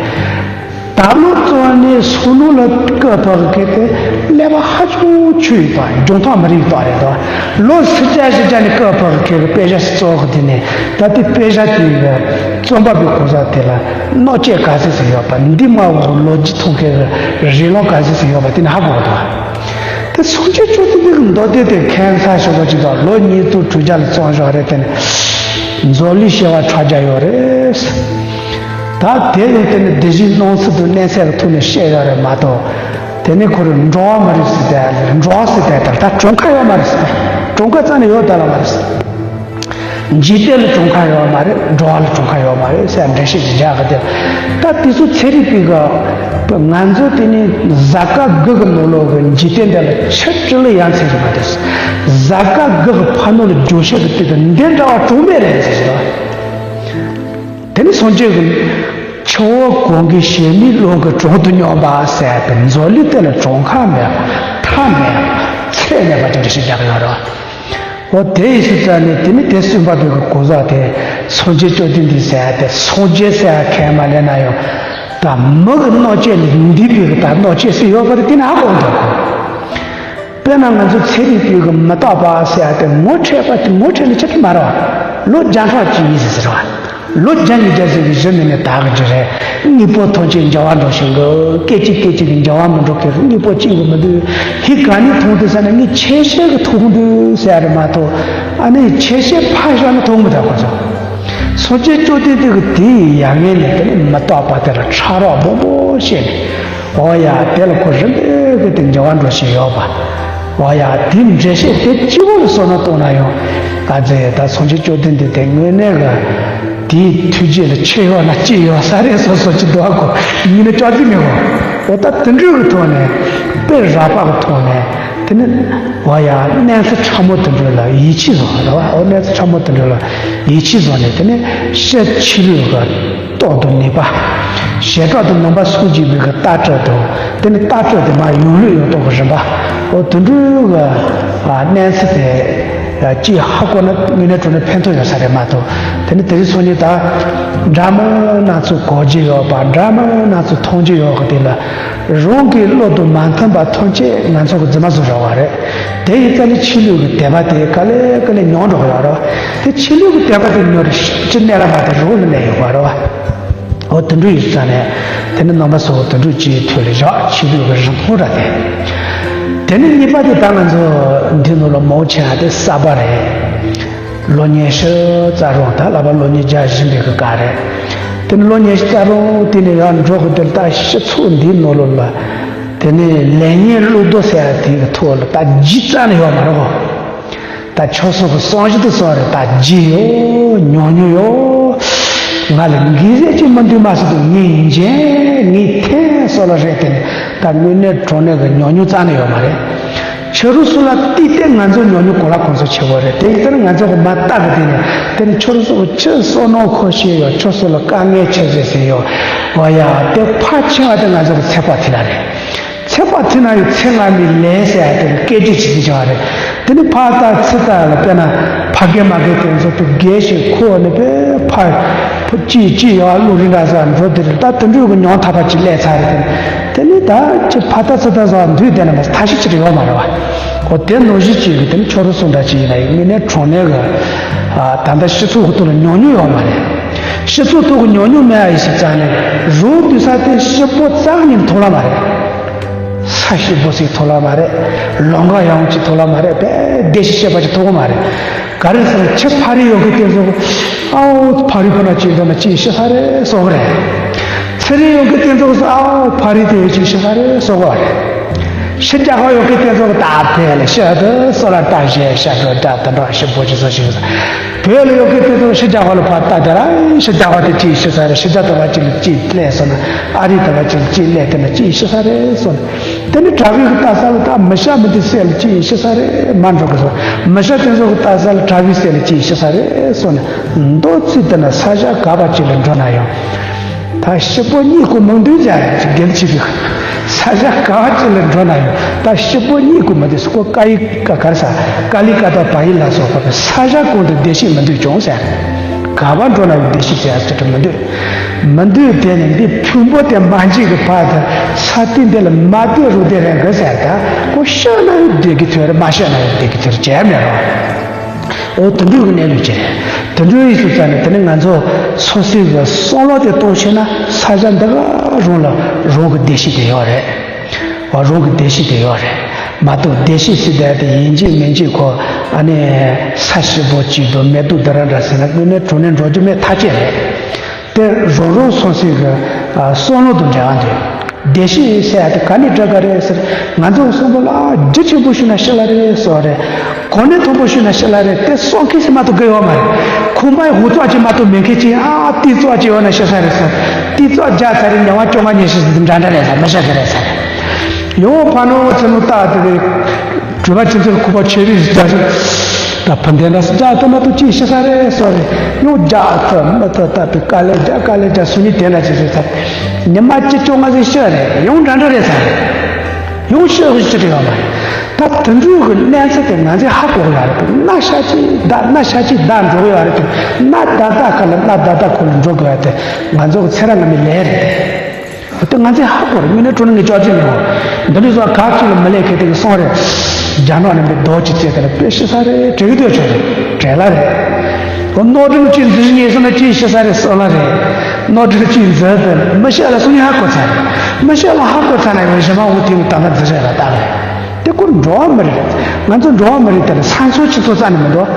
ད་ལོ་ཙོ་ནས་སོ་ནོ་ལ་སྐབས་བབ་གི་དེ་ཀླད་པ་ཧ་ཅང་ཆུ་ཡིན་པ། འཇོན་ཐང་མི་རིགས་པ་རེད་དོ། ལོ་སུམ་བརྒྱ་བཞི་བརྒྱ་ནས་སྐབས་བབ་གི་དཔེ་ཆ་ཞིག་བཙོང་གི་དེ་ནས་ད་ལྟའི་དཔེ་ཆ་དེ་གི་རྩོམ་པ་པོའི་གོ་ས་དེ་ལ་གནོད་སྐྱེལ་ག་ཚོད་ཟིག་ཡོད་པ། འདི་མ་འོག་ལོ་རྒྱུས་ཐོན་མཁན་གི་རིགས་ལམ་ག་ཚོད་ཟིག་ཡོད་པ་དེ་ནས་ཧ་གོ་གི་འདུག་དེ་སངས་རྒྱས་བཅོམ་ལྡན་འདས་ཀྱི་མདོ་སྡེ་དེ་ཁ་སང་ཞོགས་པ་ཅིག་དང་ལོ་ཉིས་སྟོང་དྲུག་བརྒྱ་ལ་བཙོང་ཞོག་རེད། དེ་ནས་འཛམ་གླིང་བྱེ་བ་ཕྲག་བརྒྱ་ཡོད་རེད། ད་དེ་ཡིན་དེ་ནི་དེ་བཞིན་སྣང་ཚུལ་དུ་གནས་ཚད་ཀྱི་ཐོག་ནས་བཤད་ཡོད་རེད་མ་གཏོགས། དེ་ནི་ཁོ་རང་འགྲོ་བ་མི་རིགས་སུ་བསྡད་ལ་འགྲོ་བ་སུ་བསྡད་དང་ད་གྲོང་ཁ་ཡོད་མ་རེད་ཟེར། གྲོང་ཁ་རྩ་ནས་ཡོད་ད་ལ་མ་རེད་ཟེར། འཇིག་རྟེན་ལ་གྲོང་ཁ་ཡོད་མ་རེད། འགྲོ་བ་ལ་གྲོང་ཁ་ཡོད་མ་རེད་ཟེར་འགྲེལ་བཤད་ཅིག་རྒྱག་གི་དེ། ད་དེ་ཚོ་ཚན་རིག་པའི་གི་ང་ཚོ་དེ་ནི་གཟའ་སྐར་དགུ་གི་ནང་ལོགས་ཀྱི་འཇིག་རྟེན་འདི་ལ་ཆུ་སྤྲིན་ལ་ཡང་ཚན་རིག་མ་དེ་གཟའ་སྐར་དགུ་གི་ཕ་ནོར་ལ་རྒྱུ་ཤ་གི་དུས་དང་འདི་འདྲ་བ་གྲངས་མེད་རེད་ཟེར་གི་དོ། དེ་ནི་སངས་རྒྱས་ཀྱི་ཆུ་བོ་གང་གི་གཞལ་མེད་ཀློང་གི་དྲུང་དུ་སྙོམས་པ་ཟེར་བའི་འཛམ་གླིང་དེ་ལ་གྲངས་ཁ་མེད་པ་མཐའ་མེད་པ་ཚད་མེད་པ་ཅིག་འགྲེལ་བཤད་རྒྱག་གི་ཡོད་རེད། འོ་དེ་ཡིན་ཟེར་ཙང་ནས་དེ་ནི་དེ་གསུངས་པ་པོའི་གི་གོ་ས་དེ་སངས་རྒྱས་བཅོམ་ལྡན་འདས་ཟེར་ཡ་དེ་སངས་རྒྱས་ཟེར་ཡ་ཁས་མ་ལེན་ན་ཡང་ད་མི་གི་གནོད་བྱེད་ལས་འདས་པའི་གི་ད་གནོད་བྱེད་སུ་ཡོད་པ་དེ་དེ་ནི་ཧ་གོ་འདུག་དཔེར་ན་ང་ཚོ་ཚན་རིག་པའི་གི་མི་རྟག་པ་ཟེར་ཡ་དེ་ངོ་འཕྲད་པ་དེ་ངོ་འཕྲད་ལས་ཆེ་གི་མ་རེད་བ། ལོ་བརྒྱ་ཕྲག་གཅིག་ཡིན་ཟེར་ཟེར་བ། ལོ་བརྒྱ་ཉིས་བརྒྱ་ཟིན་གྱི་གཞི་མེད་ནས་དག་གི་རེད། དངོས་པོ་ཐམས་ཅད་འགྱུར་བ་འགྲོ་བཞིན་གི། སྐད་ཅིག་སྐད་ཅིག་གི་འགྱུར་བ་མི་འགྲོ་གི། དངོས་པོ་གཅིག་གི་མི་འདུག་ཧི་ག་ནས་མཐོང་འདུག་ཟེར་ན། ངས་ཆེ་ཤེལ་གི་མཐོང་འདུག་ཟེར་རེད་མ་གཏོགས། ཨ་ནི་ཆེ་ཤེལ་ཕར་བཞག་ན་མཐོང་མི་ཐུབ་ཁོ་ཚོ། སངས་རྒྱས་བཅོམ་ལྡན་འདས་ཀྱི་དེའི་ཡ་ངན་ནས་དེ་ནི་མི་རྟག་པ་དེ་ལ་ཕྲ་རགས་སྦོམ་པོ་བཤད་ནས། འོ་ཡ། དེ་ལ་ཁོ་རིམ་པས་གི་དེ་འགྱུར་བ་འགྲོ་བཞིན་ཡོད་པ། འོ་ཡ། དེའི་འགྲེལ་བཤད་དེ་གཅིག་པོ་ལ་བསམ་བློ་གཏོང་ན་ཡང་། ག་ཚད་ད་སངས་རྒྱས་བཅོམ་ལྡན་འདས་དེ་དངོས་གནས་གི་དེའི་ཐུགས་རྗེ་ལ་ཆེ་ཡོད་ན་ཅི་ཡོད་ས་རེད་བསམ་བསམ་གྱི་འདུག་གོ། ཡིན་ན་ཅོག་ཙེ་མི་གོ། འོ་ད་དེ་འདྲ་གི་ཐོག་ནས། དཔེ་རགས་པ་གི་ཐོག་ནས། དེ་ནི། འོ་ཡ། གནས་ཚུལ་ཕྲ་མོ་དེ་འདྲ་ལ་ཡིད་ཆེས་བཟུང་རེད་བ། འོ་གནས་ཚུལ་ཕྲ་མོ་དེ་འདྲ་ལ་ཡིད་ཆེས་བཟུང་ནས། དེ་ནི་ཕྱི་ཕྱི་ལུས་གི་ཏོག་ཏུ་ནུས་པ། བྱེ་བྲག་ཏུ་ནང་པ་སངས་རྒྱས་པའི་གི་ལྟ་གྲུབ་དང་། དེ་ནི་ལྟ་གྲུབ་དེ་མར་ཡོང་ལུགས་ཡོང་སྟངས་གི་རིམ་པ། འོ་དེ་འདྲའི་གི་ཨ་གནས་ཚུལ་དེ་ཅིག་ཧ་གོ་ན་དངོས་གནས་དྲང་གནས་ཕན་ཐོགས་ཡོད་ས་རེད་མ་གཏོགས། དེ་ནི་དེ་རིང་སང་ཉིན་ད་འདྲ་མིན་སྣ་ཚོགས་གོ་རྒྱུ་ཡོད་པ། འདྲ་མིན་སྣ་ཚོགས་མཐོང་རྒྱུ་ཡོད་གི། དེ་ལ་རང་གི་བློ་དང་མ་མཐུན་པ་ཐམས་ཅད་ང་ཚོ་གི་རྫུན་མ་བཟོ་རག་པ་རེད། དེ་ཡིན་ཙང་ནི་ཕྱི་ལུས་ཀྱི་དད་པ་དེ་ག་ལེ་ག་ལེ་ཉམས་འགྲོ་གི་ཡོད་རེད་བ། དེ་ཕྱི་ལུས་ཀྱི་དད་པ་དེ་ཉམས་རེ་ཅི་གནས་ལ་མ་དེ་རང་ལ་གནས་ཡོད་པ་རེད་བ། འོ་དེ་འདྲ་ཡིན་ཙང་ནས། དེ་ནི་ནང་པ་སོགས་དེ་འདྲ་ཅིག་ཐོག་ལ་བཞག་ཕྱི་ལུས་ཀྱི་རིན་ཐང་ར་དེ། དེ་ནི་གཉིས་པ་དེ་ད་ང་ཚོ་འདི་ནང་ལ་མང་ཆེ་བ་དེ་གསར་པ་རེད། ལོ་ཉི་ཤུ་རྩ་རུང་། ད་ལྷག་པར་ལོ་ཉིས་བརྒྱ་བཞེས་པའི་གི་སྐབས་རེད། དེ་ནི་ལོ་ཉི་ཤུ་རྩ་རུང་དེ་ནས་ཡར་འགྲོ་གི། དེ་ལ་ད་སྤྱི་ཚོགས་འདིའི་ནང་ལོགས་ལ། དེ་ནི་ལེགས་ཉེས་བློ་ལྡོག་ཟེར་ཡ་དེ་གི་ཐོག་ལ་ད་རྒྱུས་རྩ་ནས་ཡོད་མ་རེད་གོ། ད་ཁྱོད་སོགས་ཀྱི་བསམ་གཞིག་ཏུ་སོང་རེད། ད་རྒྱུས་ཡོད། ཉམས་མྱོང་ཡོད། ང་ལ་འགན་ཟེར་གྱི་མི་འདུག་མ་ཟེར་དུས། ངས་འཇལ། ངས་འཐེན་སོགས་ལ་རེད། དེ་ནི་ད་དངོས་གནས་དྲང་གནས་ཀྱི་ཉམས་མྱོང་རྩ་ནས་ཡོད་མ་རེད། ཕྱི་རོལ་སོགས་ལ་བལྟས་ཏེ་ང་ཚོ་ཉམས་མྱོང་གང་ལ་གང་འཚམ་ཆེ་བོ་རེད། དེ་ཡིན་ཙང་ང་ཚོ་གི་མ་བརྟགས་གི། དེ་ནས་དེ་ནི་ཁྱོད་སོགས་ཀྱི་ཕྱི་བསོད་ནམས་གང་ཤེས་ཡོད། ཁྱོད་སོགས་ལ་དཀའ་ངལ་ཆེ་ཟེར་ཟེར་ཡོད། འོ་ཡ། དེ་ཕལ་ཆེ་བ་དེ་ང་ཚོ་གི་ཚེ་དཔག་ཐེངས་ལ་རེད། ཚེ་དཔག་ཐེངས་ན་ཡང་ཚེ་སྔ་མའི་ལས་ཟེར་ཡ་དེ་ལ་སྐད་ཅིག་ཅིག་ཅིག་བྱ་བ་རེད། དེ་ནི་ཕར་ལྟ་ཚུར་ལྟ་ལ། དཔེར་ན་ཕ་རྒན་མ་རྒན་དེ་ཚོ་དེ་རྒས་ཤིང་འཁོགས་ནས་པས་ཕར་ཕུ་ཅིག་ཅིག་ཡར་ལུང་རིང་ག་ས་འགྲོ། དེ་རེད། ད་དེ་འདྲའི་གི་ཉམ་ཐག་པ་ཅིག་སླེབས་ཚར་རེད། དེ་ནི་ད་ཅིག་ཕར་ལྟ་ཚུར་ལྟ་ཟེར་བ་འདུག་དེ་ན་མ་ཐབས་ཤེས་ཅིག་ཡོད་མ་རེད་བ། འོ་དེ་ནང་བཞིན་ཅིག་གི་དེ་ནི་ཁྱོད་རང་སོང་འདྲ་ཅིག་ཡིན་ན་ཡང་དངོས་གནས་དྲང་གནས་གི་ཨ་ད་ལྟ་སྤྱི་ཚོགས་ཀྱི་ཐོག་ལ་ཉམས་མྱོང་ཡོད་མ་རེད། སྤྱི་ཚོགས་ཐོག་གི་ཉམས་མྱོང་མེད་པ་ཡིན་ཞིག་ཙང་ནས་རང་སྡོད་ས་དེ་སྐྱིད་པོ་རྩ་ནས་མཐོང་ལ་མ་རེད། ས་སྐྱིད་པོ་ཞིག་མཐོང་ལ་མ་རེད། ལམ་ཁ་ཡངས་ཅིག་མཐོང་ལ་མ་རེད། དཔེ་བདེ་སྐྱིད་ཤེས་པ་ཅིག་མཐོང་གི་མ་རེད། ག་རེ་ཟེར་ན་ཁྱི་ཕ་རི་ཡོད་གི་དེ་ཚོ་ཨའོ་ཕ་རི་ཕུ་ན་ཅིག་འགྲོ་ན་ཅིག་ཤི་ས་རེད་སོགས་རེད། ཚེ་རིང་ཡོད་གི་དེ་ཚོ་ཨའོ་ཕ་རི་དེ་ཅིག་ཤི་ས་རེད་སོགས་རེད། ཤི་རྒྱག་ག་ཡོད་གི་དེ་ཚོ་ད་བལ་ཤི་དུ་སོ་ལ་ད་ཤི་ཤ་དྲོ་ད་དུ་འགྲོ་ཤི་པོ་ཅི་ཚོ་ཤི་ས། བོད་ལ་ཡོད་གི་དེ་ཚོ་ཤི་རྒྱག་ག་ལ་ཕ་ད་དེ་ར་ཤི་རྒྱག་ག་དེ་ཅིག་ཤི་ས་རེད། ཤི་རྒྱག་དུ་བ་ཅིག་ལ་ཅིག་སླེབས་སོང་ན་ཨ་རི་དུ་བ་ཅིག་ལ་ཅིག་སླེབས་དེ་ན་ཅིག་ཤི་ས་རེད་སོགས། དེ་ནི་དྲག་པོའི་ལྟ་ས་ལ་ད་མི་ཤ་མི་དེ་སེལ་ལ་ཅིག་ཤི་ས་རེད། མ་འགྲོ་གི་སོ་མི་ཤ་དེ་ཚོ་གི་ལྟ་ས་ལ་དྲག་པོའི་སེལ་ལ་ཅིག་ཤི་ས་རེད་སོགས་ནས་མདོ་ཚིག་དེ་ན་ས་ཆ་ག་བ་ཅིག་ལ་འགྲོ་ན་ཡང་། ད་སྐྱིད་པོ་རྙེད་དགོས་མི་འདུག་ཅེས་རེད་ཅིག་གལ་ཆེ་གི། ས་ཆ་ག་བ་ཅིག་ལ་འགྲོ་ན་ཡང་ད་སྐྱིད་པོ་རྙེད་དགོས་མི་འདུག་ཟེར་གོ། ཀ་ཡི་ཀ་ག་རེ་ཟ་ཀ་ལི་ཀ་ཏ་བ་ཡི་ལ་སོགས་པ་ས་ཆ་གང་དུ་བདེ་སྐྱིད་མི་འདུག་ཀྱང་ཟེར། ག་བ་འགྲོ་ན་ཡང་བདེ་སྐྱིད་ཟེར་ཡ་ཅིག་མི་འདུག་མི་འདུག་དེ་ནི་འདི་ཕུང་པོ་དེ་མ་འཇིག་གི་བར་དུ་ས་སྟེང་འདི་ལ་མ་བསྡད་རུང་བསྡད་རན་གི་ཟེར། ད་ཁོ་ཤི་ན་ཡང་བསྡད་ཀྱི་ཐུབ་རེད། མ་ཤི་ན་ཡང་བསྡད་ཀྱི་ཐུབ་རེད། བྱས་མེད་རོགས། འོ་དེ་འདྲའི་གི་གནས་ལུགས་ཅིག་རེད། དེ་འདྲའི་ཡིན་ཙང་ནས་དེ་ནི་ང་ཚོ་སོ་སོའི་གི་བསམ་བློ་དེ་གཏོང་ཤེས་ན་ས་ཆ་འདི་ག་རང་ལ་རང་གི་བདེ་སྐྱིད་དེ་ཡོད་རེད། འོ་རང་གི་བདེ་སྐྱིད་དེ་ཡོད་རེད། མ་གཏོགས་བདེ་སྐྱིད་ཟེར་བསྡད་དེ་ཡིན་གཅིག་མིན་གཅིག་ཁོ་ཨ་ནི་ས་སྐྱིད་པོ་གཅིག་དང་མེ་ཏོག་འདི་ར་འདྲ་ཟེར་ན་དངོས་གནས་དྲང་གནས་འགྲོ་རྒྱུ་མེད་ཐག་ཆོད་རེད། དེ་རང་རང་སོ་སོའི་གི་ཨ་བསམ་བློ་དང་འབྲེལ་བ་འདུག་བདེ་སྐྱིད་ཟེར་ཡ་དེ་ག་ནས་སྒྲུབ་ག་རེད་ཟེར། ང་ཚོ་གསུམ་པོ་ལ་རྒྱུ་ཆེན་པོ་ཞུ་ན་ཤི་ལ་རེད་སོགས་རེད། གོ་གནས་མཐོན་པོ་ཞུ་ན་ཤི་ལ་རེད། དེ་གསུང་མཁན་ཞིག་མ་གཏོགས་དགོས་ཡོད་མ་རེད། ཁང་པའི་འོག་ཙག་ཅིག་མ་གཏོགས་མེད་མཁན་ཅིག་ཨ་ཏི་ཙག་ཅིག་ཡོད་ན་ཤི་ས་རེད་ཟེར། ཏི་ཙག་བརྒྱ་ཚར་རེད། ཉལ་བ་བཅོ་ལྔ་ཉལ་ཤི་ཟིན་འདྲ་འདྲ་རེད་ཟེར། མི་ཤི་གི་རེད་ཟེར། ཡང་ཕ་ནོ་ཚེ་ནོ་ཏག་ཏག་རེད། གྲུབ་པ་ཆེན་པོའི་ཁུ་པ་ཆེ་བའི་རྒྱ་ཞིག་ད་ཕན་བདེ་འདྲ་སུ་རྒྱ་ཐོ་མ་ཐོ་ཅིག་ཤི་ས་རེད་སོགས་རེད། ཡང་རྒྱ་ཐོ་མ་ཐོ་ད་པའི་དཀའ་ལས་རྒྱ་དཀའ་ལས་རྒྱ་སུ་ནི་དེ་འདྲ་ཅིག་རེད་ཟེར། ཉི་མ་བཅུ་བཅོ་ལྔ་ཟིན་ཤི་རེད། ཡང་འདྲ་འདྲ་རེད་ཟེར། ཡང་ཤི་ཤི་ཅི་རེད་ཡོད་མ་རེད། ད་དེ་འདྲའི་གི་གནས་ཚུལ་དེ་ང་ཚོས་ཧ་གོ་གི་ཡོད་རེད། དེ་གནའ་ཤ་ཅིག་ད་གནའ་ཤ་ཅིག་ད་འགྲོ་གི་ཡོད་རེད། དེ་གནའ་ད་ད་ཁ་ལ་གནའ་ད་ད་ཁོ་ལ་འགྲོ་གི་ཡོད་རེད། དེ་ང་ཚོ་གི་ཚེ་རབས་སྔ་མའི་ལས་རེད། དེ་ང་ཚོས་ཧ་གོ་རེད། དངོས་གནས་དྲང་གནས་ངས་ཅོག་ཙེ་མི་འོང་། འདི་འདྲའི་བཟོ་ག་ཅིག་ལ་མི་ལས་ཁེ་དེ་གི་སོང་རེད། རྒྱ་ནག་ནང་པའི་རྡོ་གཅིག་བཙལ་ཏེ་ལ་དཔེ་ཤི་ས་རེད། བྲལ་གི་འདུག་ཆོག་རེད། བྲལ་ལ་རེད། ཨོ་རྣོ་གྲུབ་གཅིག་འཛིན་ངེས་སོང་ན་གཅིག་ཤི་ས་རེད། སོང་ལ་རེད། རྣོ་གྲུབ་གཅིག་འཛིན་ཏེ་མི་ཤི་ལ་སོང་ཡ་ཧ་གོ་ཚར་རེད། མི་ཤི་ལ་ཧ་གོ་ཚར་ན་ཡང་གཞན་མ་འོ་དེ་ད་ལྟ་འཛིན་རེད་ལ་ད་རེད། དེ་ཀུན་འགྲོ་བ་མི་རེད། ང་ཚོ་འགྲོ་བ་མི་རེད་དེ་ལ་ས་མཚོ་ཆུ་མཚོ་རྩ་ནས་མི་འདུག་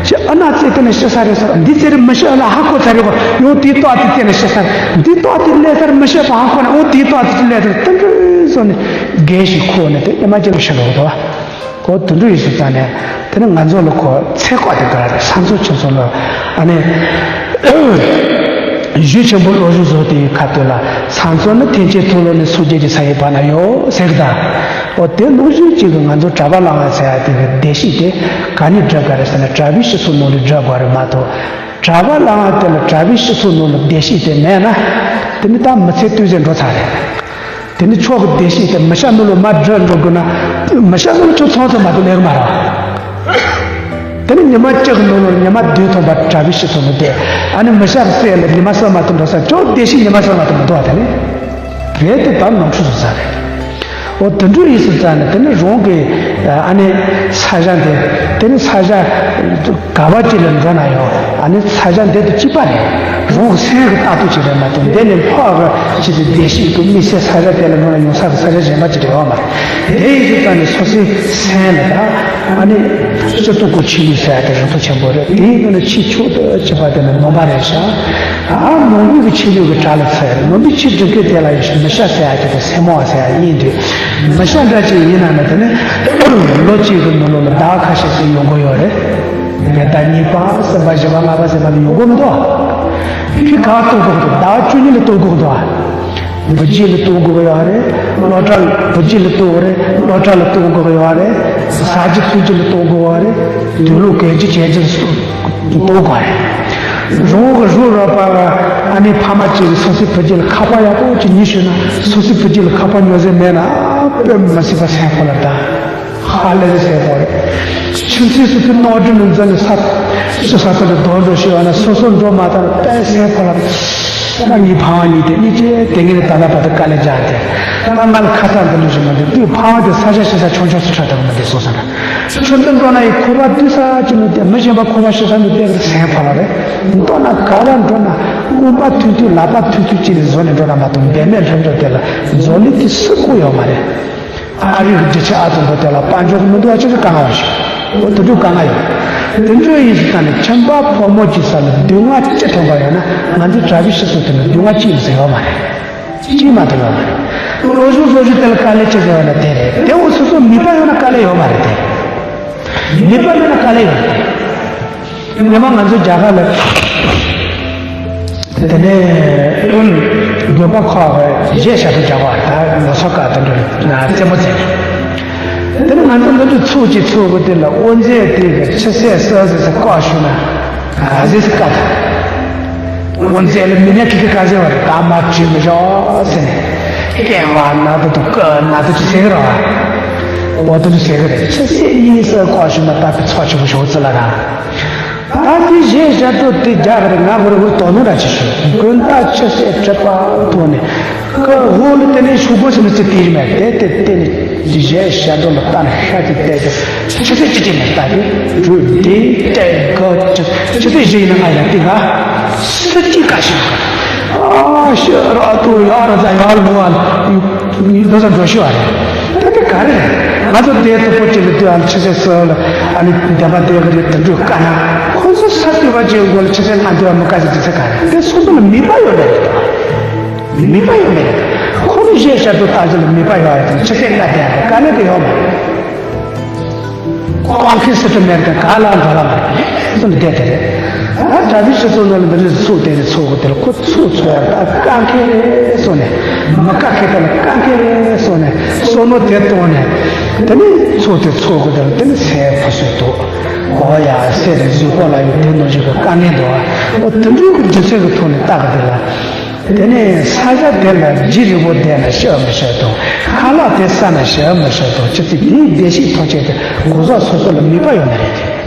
ཅི་ཨ་ན་བཙལ་དེ་ནས་ཤི་ས་རེད་ཟེར། འདི་བཙལ་རེད་མི་ཤི་ལ་ཧ་གོ་ཚར་རེད་གོ། ཡང་དེའི་ཏོག་དེ་བཙལ་ནས་ཤི་ས་རེད། འདི་ཏོག་དེ་སླེབས་ཚར་མི་ཤི་བ་ཧ་གོ་ན་འོ་དེའི་ཏོག་དེ་སླེབས་ཚར་དེ་འདྲ་སོང་ནས་རྒས་ཤིང་འཁོགས་ནས་དེ་ཉི་མ་གཅིག་ལ་ཤི་འགྲོ་གི་འདུག་གོ། དུད་འགྲོ་ཡིན་ཞིག་ཙང་ནས་དེ་ནི་ང་ཚོ་ལ་གོ་ཚེ་བཀག་དེ་ག་རེ་ས་མཚོ་ཆུ་མཚོ་ལ་ཨ་ནི་གཞུ་ཆེན་པོ་བློ་གཞུ་བཟོ་དེའི་ཁ་ཐུག་ལ་ས་མཚོ་ནི་ཐེག་ཆེན་ཐུགས་ལ་ནི་སངས་རྒྱས་ཀྱི་ས་ཡི་བར་ན་ཡོད་ཟེར་གི་ད། འོ་དེ་ལོ་གཞུ་གཅིག་གི་ང་ཚོ་གྲྭ་པ་ལ་ང་ཟེར་ཡ་དེ་གི་བདེ་སྐྱིད་དེ་ག་ནས་སྒྲུབ་དགོས་རེད་ཟེར་ན་གྲྭ་པའི་སྤྱི་ཚོགས་ནང་ལ་སྒྲུབ་དགོས་རེད་མ་གཏོགས། གྲྭ་པ་ལ་ང་དེ་ལ་གྲྭ་པའི་སྤྱི་ཚོགས་ནང་ལ་བདེ་སྐྱིད་དེ་མེད་ན་དེ་ནི་ད་མི་ཚེ་དུས་ཚོད་འགྲོ་ཚར་རེད། དེ་ནི་མཆོག་གི་བདེ་སྐྱིད་དེ་མི་ཤ་ནུ་ལོ་མ་སྒྲིལ་འགྲོ་དགོས་ན། མི་ཤ་ནུ་ལོ་ཁྱོད་ཚང་ཚང་མ་དུ་ལེགས་མ་ར། དེ་ནི་ཉི་མ་གཅིག་གི་ནང་ལོ་ཉི་མ་བདུན་ཐོན་པ་གྲྭ་པའི་སྤྱི་ཚོགས་ནི་དེ། ཨ་ནི་མི་ཤ་གི་སྲས་ལ་ཉི་མ་གསུམ་མ་དུ་འགྲོ་ས་ཁྱོད་བདེ་སྐྱིད་ཉི་མ་གསུམ་མ་དུ་མི་འདུག་བ་དེ་ནི། རེད་དེ་ད་ནོར་འཁྲུལ་བཟོ་ས་རེད། འོ་དུད་འགྲོ་ཡིན་སུ་ཙང་ནི་དེ་ནི་རང་གི་ཨ་ནི་ས་ཆ་འདི་དེ་ནི་ས་ཆ། ག་བ་ཅིག་ལ་འགྲོ་ན་ཡང་ཨ་ནི་ས་ཆ་འདི་དང་གཅིག་པ་རེད། རང་གི་སེམས་ཀྱི་ལྟ་རྟོག་ཅིག་རེད་མ་གཏོགས་འདི་ནི་ལྷག་གི་ཅིག་ཏུ་བདེ་སྐྱིད་དུ་དམིགས་བསལ་ས་ཆ་དེ་ལ་འགྲོ་ན་ཡོང་ས་གི་ས་ཆ་གཞན་པ་ཅིག་རེད་བ་མ་རེད། དེ་ཡིན་དུས་ཙང་ནས་སོ་སོའི་སེམས་ལ་ད་ཨ་ནི་སྤྱི་ཚོགས་ཀྱི་ཆོས་ལུགས་ཟེར་ཡ་དེ་རིན་ཐང་ཆེན་པོ་རེད། དེའི་ནང་ནས་ཆེས་མཆོག་ཏུ་གཅེས་པ་དེ་ནི་ནང་པ་རེད་ཤག་ཨ་ནང་པའི་གི་ཆོས་ལུགས་ཀྱི་གྲལ་ལ་ཚུད་ཡ་རེད། ནང་པའི་ཆོས་སྒྲུབ་མཁན་དེ་ལ་ཡང་མི་ཤ་ཟེར་ཡ་དེ་དང་སེན་མོ་བ་ཟེར་ཡ་གཉིས་འདུས། མི་ཤ་འདྲ་ཅིག་ཡིན་ན་ནི་དེ་ནི་ལོ་གཅིག་གི་ནང་ལོགས་ལ་ཟླ་ཁ་ཤས་ཤིག་ཡོང་གི་ཡོད་རེད། ཟླ་གཉིས་པ་གསུམ་པ་བཞི་པ་ལྔ་པ་ཟེར་བ་ནི་ཡོང་གི་མི་འདུག་ཕི་ག་གཏོང་དགོས་འདུག་ཟླ་བཅུ་གཉིས་ལ་གཏོང་དགོས་འདུག་བུ་རྒྱུད་ལ་གཏོང་དགོས་ཡོད་རེད། སློབ་གྲྭ་བུ་རྒྱུད་ལ་གཏོང་རེད། སློབ་གྲྭ་ལ་གཏོང་དགོས་ཡོད་རེད། ཟ་རྒྱུ་འཐུང་རྒྱུ་ལ་གཏོང་དགོས་རེད། དུག་ལོག་གན་རྒྱུ་བྱེད་རྒྱུ་ལ་གཏོང་དགོས་རེད། རང་གི་རུ་རོགས་པ་ཨ་ནི་ཕ་མ་གཅིག་གིས་སོ་སོའི་བུ་རྒྱུད་ལ་ཁ་པར་ཡག་པོ་ཅིག་ཉོས་ཤོད་ན་སོ་སོའི་བུ་རྒྱུད་ལ་ཁ་པར་ཉོ་ས་མེད་ན་དཔེ་མི་སྲིད་པ་སེམས་ཁོ་ལ་ད་ཧ་ལས་པའི་སེམས་ཁོ་རེད། ཁྱིམ་མཚེས་སུ་དུ་ནོར་འཁྲུལ་ནས་འཛིན་ནས་ས་ཕྱི་ས་ཐོག་ཏུ་རྡོ་འགྲོ་ཤེས་པ་ན་སོ་སོ་འགྲོ་མ་ཐར་དཔེ་སེམས་ཁོ་ལ་ད་ངའི་ཕ་མ་གཉིས་དེ་གཉིས་ཀྱིས་དེ་ངས་ད་ལྟ་བར་དུ་དཀའ་ལས་རྒྱག་སྟེ་ད་ང་ལ་ཁ་ཚ་འདི་འདྲ་ཞིག་མ་འདུག་དུས་ཕ་མ་དེ་ས་ཆ་ཤི་ས་ཆུང་ཆུང་སུ་ཁྲ་ཐག་མི་འདུག་སོང་ས་ན། ཆུ་འདི་འགྲོ་ན་ཡི་ཁོ་པ་དུས་ས་ཅི་ནུ་དེ་མི་གཞན་པ་ཁོ་པ་ཤི་ས་ནུ་དེ་གར་སེམས་ཕ་ལ་རེད། མདོར་ན་ག་བ་འགྲོ་ན་རྔོན་པ་ཐུག་ཐུག་ལག་པ་ཐུག་ཐུག་ཅི་ནས་བཟོ་ནས་འགྲོ་ན་མ་གཏོགས་འབད་མེད་ལྷུན་གྲུབ་དེ་ལ་བཟོ་ལས་དེ་སུ་ཁོ་ཡོད་མ་རེད། ཨ་རིག་རྒྱུ་ཆ་ཨ་ཙམ་པོ་དེ་ལ་དཔལ་འབྱོར་མི་འདུག་བ་ཅི་ཞིག་དཀའ་ངལ་བ་ཞིག་འོ་དེ་འདྲ་དཀའ་ངལ་ཡོད། དེ་འདྲ་ཡིན་ཞིག་ད་ནི་ཁྱིམ་པ་ཕོ་མོ་གཅིག་ས་ལ་སྡུག་བསྔལ་ཅི་ཐོན་པ་ཡོད་ན་ང་ཚོའི་གྲྭ་པའི་སྤྱི་ཚོགས་དེ་ལ་སྡུག་བསྔལ་ཅི་ཡོད་ཟེར་ཡོད་མ་རེད། ཅིས་མ་ཐུབ་ཡོད་མ་རེད། བློ་གཟུ་བཟོ་རྒྱུ་དེ་ལ་དཀའ་ལས་ཆེ་ཟེར་བ་ན་དེ་རེད། དེ་འོ་སོ་སོ་ནུས་པ་ཡོད་ན་དཀའ་ལས་ཡོད་མ་རེད་དེ། ནུས་པ་མེད་ན་དཀའ་ལས་ཡོད་རེད། ཉི་མ་ང་ཚོ་རྒྱ་གར་ལ་དེ་ནས་ཨུན་དགོན་པ་ཁག་གི་གཞས་ཞབས་བྲོ་རྒྱག་པ་ད་ལོ་སོ་ཀ་དེ་འདྲ་རྩེད་མོ་རྩེ། དེ་ནས་ང་ཚོ་འདི་འདྲ་ཚོགས་ཀྱི་ཚོགས་གི་དེ་ལ་དབུ་མཛད་དེ་གི་ཕྱི་གསལ་གསལ་ཟེར་ཟེར་བཀའ་ཞུ་ན་ག་ཟེར་ཟེར་བཀའ་ད། དབུ་མཛད་ལ་མི་ནས་ཁི་ཁི་ག་ཟེར་བ་རེད། ད་མ་བྲིས་མི་ཤོག་ཟེར་ནས་སྐད་བ་ན་དུ་དུ་ཀ་ན་དུ་ཅི་ཟེར་གི་ར་བ། འོ་དུ་ཅི་ཟེར་གི་རེད། ཕྱི་གསལ་དབྱིན་གསལ་བཀའ་ཞུ་ན་ད་པི་ཚོགས་ཆེ་བོ་ཞོག་ཙི་ལ་ར། ད་དེ་གཞས་ཞབས་བྲོ་དེ་རྒྱག་གི་རེད། ང་གོ་རེ་གོ་རེ་དོ་སྣང་ར་ཅི་ཞུ་དགོན་བདག་ཕྱི་གསལ་གྲུབ་པ་ཐོག་ནས་ཀ་འོ་ལ་དེ་ནས་ཤུག་གོ་ཞིག་ནི་ཅི་དེ་རི་མེད་དེ་དེ་དེ་ནས། གཞས་ཞབས་བྲོ་ལ་ལྟ་ན་ཤ་ཅིག་བལྟས་ཀྱང་ཆུ་ཚོད་གཅིག་གཅིག་ནས་ལྟ་དེ་འགྲོས་འདི་བལྟས་ག་ཆུ་ཆུ་ཚོད་བཞི་ཡིན་ན་ང་ཡང་དེ་ག་སུ་གཅིག་ག་ཞིག་ཨ་ཤི་ར་ཏུ་ཡ་ར་ཛ་ཡ་ར་མུ་ཨ་ལ་འདི་ཚོ་འགྲོ་ཤི་བ་རེད། ད་དེ་ག་རེ་རེད། ང་ཚོ་དེ་དུ་པོ་གཅིག་ལ་དུ་ཨ་ལ་ཆུ་ཚོད་གསུམ་ལ་ཨ་ནི་བདེ་པ་བདེ་གི་རེད། དུ་འགྲོས་དཀའ་ན་ཁོ་ཚོ་ས་དུ་བ་གཅིག་མགོ་ལ་ཆུ་ཚོད་ལྔ་དུ་བ་མི་དཀའ་ཟེར་དུ་ཚོད་ག་རེད། དེ་སོ་སོ་ལ་མི་པ་ཡོད་རེད། མི་པ་ཡོད་མེད། ཁོ་ནི་གཞས་ཤར་དུ་ལྟ་རྒྱུ་ལ་མི་པ་ཡོད་ཡ་དང་ཕྱི་སེམས་ལྔ་ལྡན་དང་དཀའ་ལས་དེ་ཡོད་མ་རེད། ཀོང་ཁེ་སི་ཏུ་མེར་དང་ག་ལ་འགྲོ་ལ་མ་རེད། སུ་ལ་བསྡད་དེ་རེད། ད་གྲྭ་པའི་སྤྱི་ཚོགས་ནང་ལ་འདི་རིགས་ཚུགས་དེ་རིགས་ཚུགས་དགོས་དེ་ལ་ཁོ་ཚུགས་ཚུགས་ཡ་ད་ཀང་ཁེ་རེད་སོ་ནས་མི་ཀ་ཁེ་དེ་ལ་ཀང་ཁེ་རེད་སོ་ནས་སོ་ནོ་དེ་གཏོང་ནས་དེ་ནི་ཚུགས་དེ་ཚུགས་དགོས་དེ་ལ་དེ་ནི་སའི་ཕུ་སུ་འདུག་འོ་ཡ་སེ་རེ་གཟུགས་པོ་ལ་ཡོད་དེ་ནོ་ཞིག་གི་དཀའ་ངལ་འདུག་ཨ། འོ་དེ་འདྲའི་གི་རྒྱུ་མཚན་གི་ཐོག་ནས་ལྟ་གི་དེ་ལ། དེ་ནས་ས་ཆ་དེ་ལ་རྗེ་རིལ་བུ་བསྡད་ན་ཤི་བ་མི་ཤི་དང་ཁ་ལག་དེ་ཟ་ན་ཤི་བ་མི་ཤི་དང་ཅི་ཙི་དེའི་བདེ་སྐྱིད་ཐོག་ཆེད་དུ་གོ་ཟོག་སོ་སོ་ལ་མི་པ་ཡོད་ན་རེད་དེ།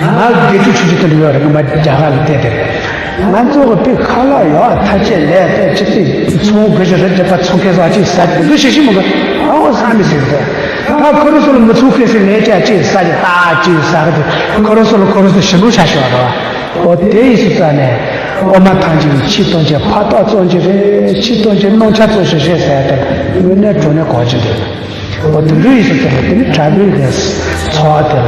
ང་དགེ་ཕྲུག་ཆུང་ཆུང་དེ་འདྲ་ཡོད་རེད། ང་རྒྱ་གར་ལ་བསྡད་དེ་རེད། ང་ཚོ་གི་དཔེ་ཁ་ལག་ཡོད་ཐ་ཆད་ལས་དེ་ཅི་ཙི་ཚོང་དགོས་ཤི་རེད་དེ་པ་ཚོང་ཁེ་ཟ་ཅིག་ཟ་དེ་འདུ་ཤི་ཤི་མི་དགོས་ཨ་འོ་ཟ་མི་ཟེར་དེ། ད་ཁོ་རང་ཚོ་ལ་མི་ཚུགས་མཁན་ཟེར་ནས་ཅག་ཅིག་ས་ཅིག་ཏག་ཅིག་ས་གི་དེ་ཁོ་རང་ཚོ་ལ་ཁོ་རང་ཚོ་ཞི་མོ་ཆ་ཤོག་ར་བ། འོ་དེ་ཡིན་སུ་ཙ་ནས་འོ་མ་ཐང་ཅིག་ཕྱི་གཏོང་ཅིག་ཕ་ཏོག་བཙོང་ཅིག་རེད། ཕྱི་གཏོང་ཅིག་སྣུམ་ཆ་བཙོང་ཞིག་རེད་ཟེར་ཡ་དེ་དངོས་གནས་དྲང་གནས་གོ་རྒྱུ་འདུག་འོ་དེ་འདྲ་ཡིན་སུ་ཙ་ནས་དེ་ནི་གྲྭ་པའི་གི་འཚོ་བ་དེ་ལ་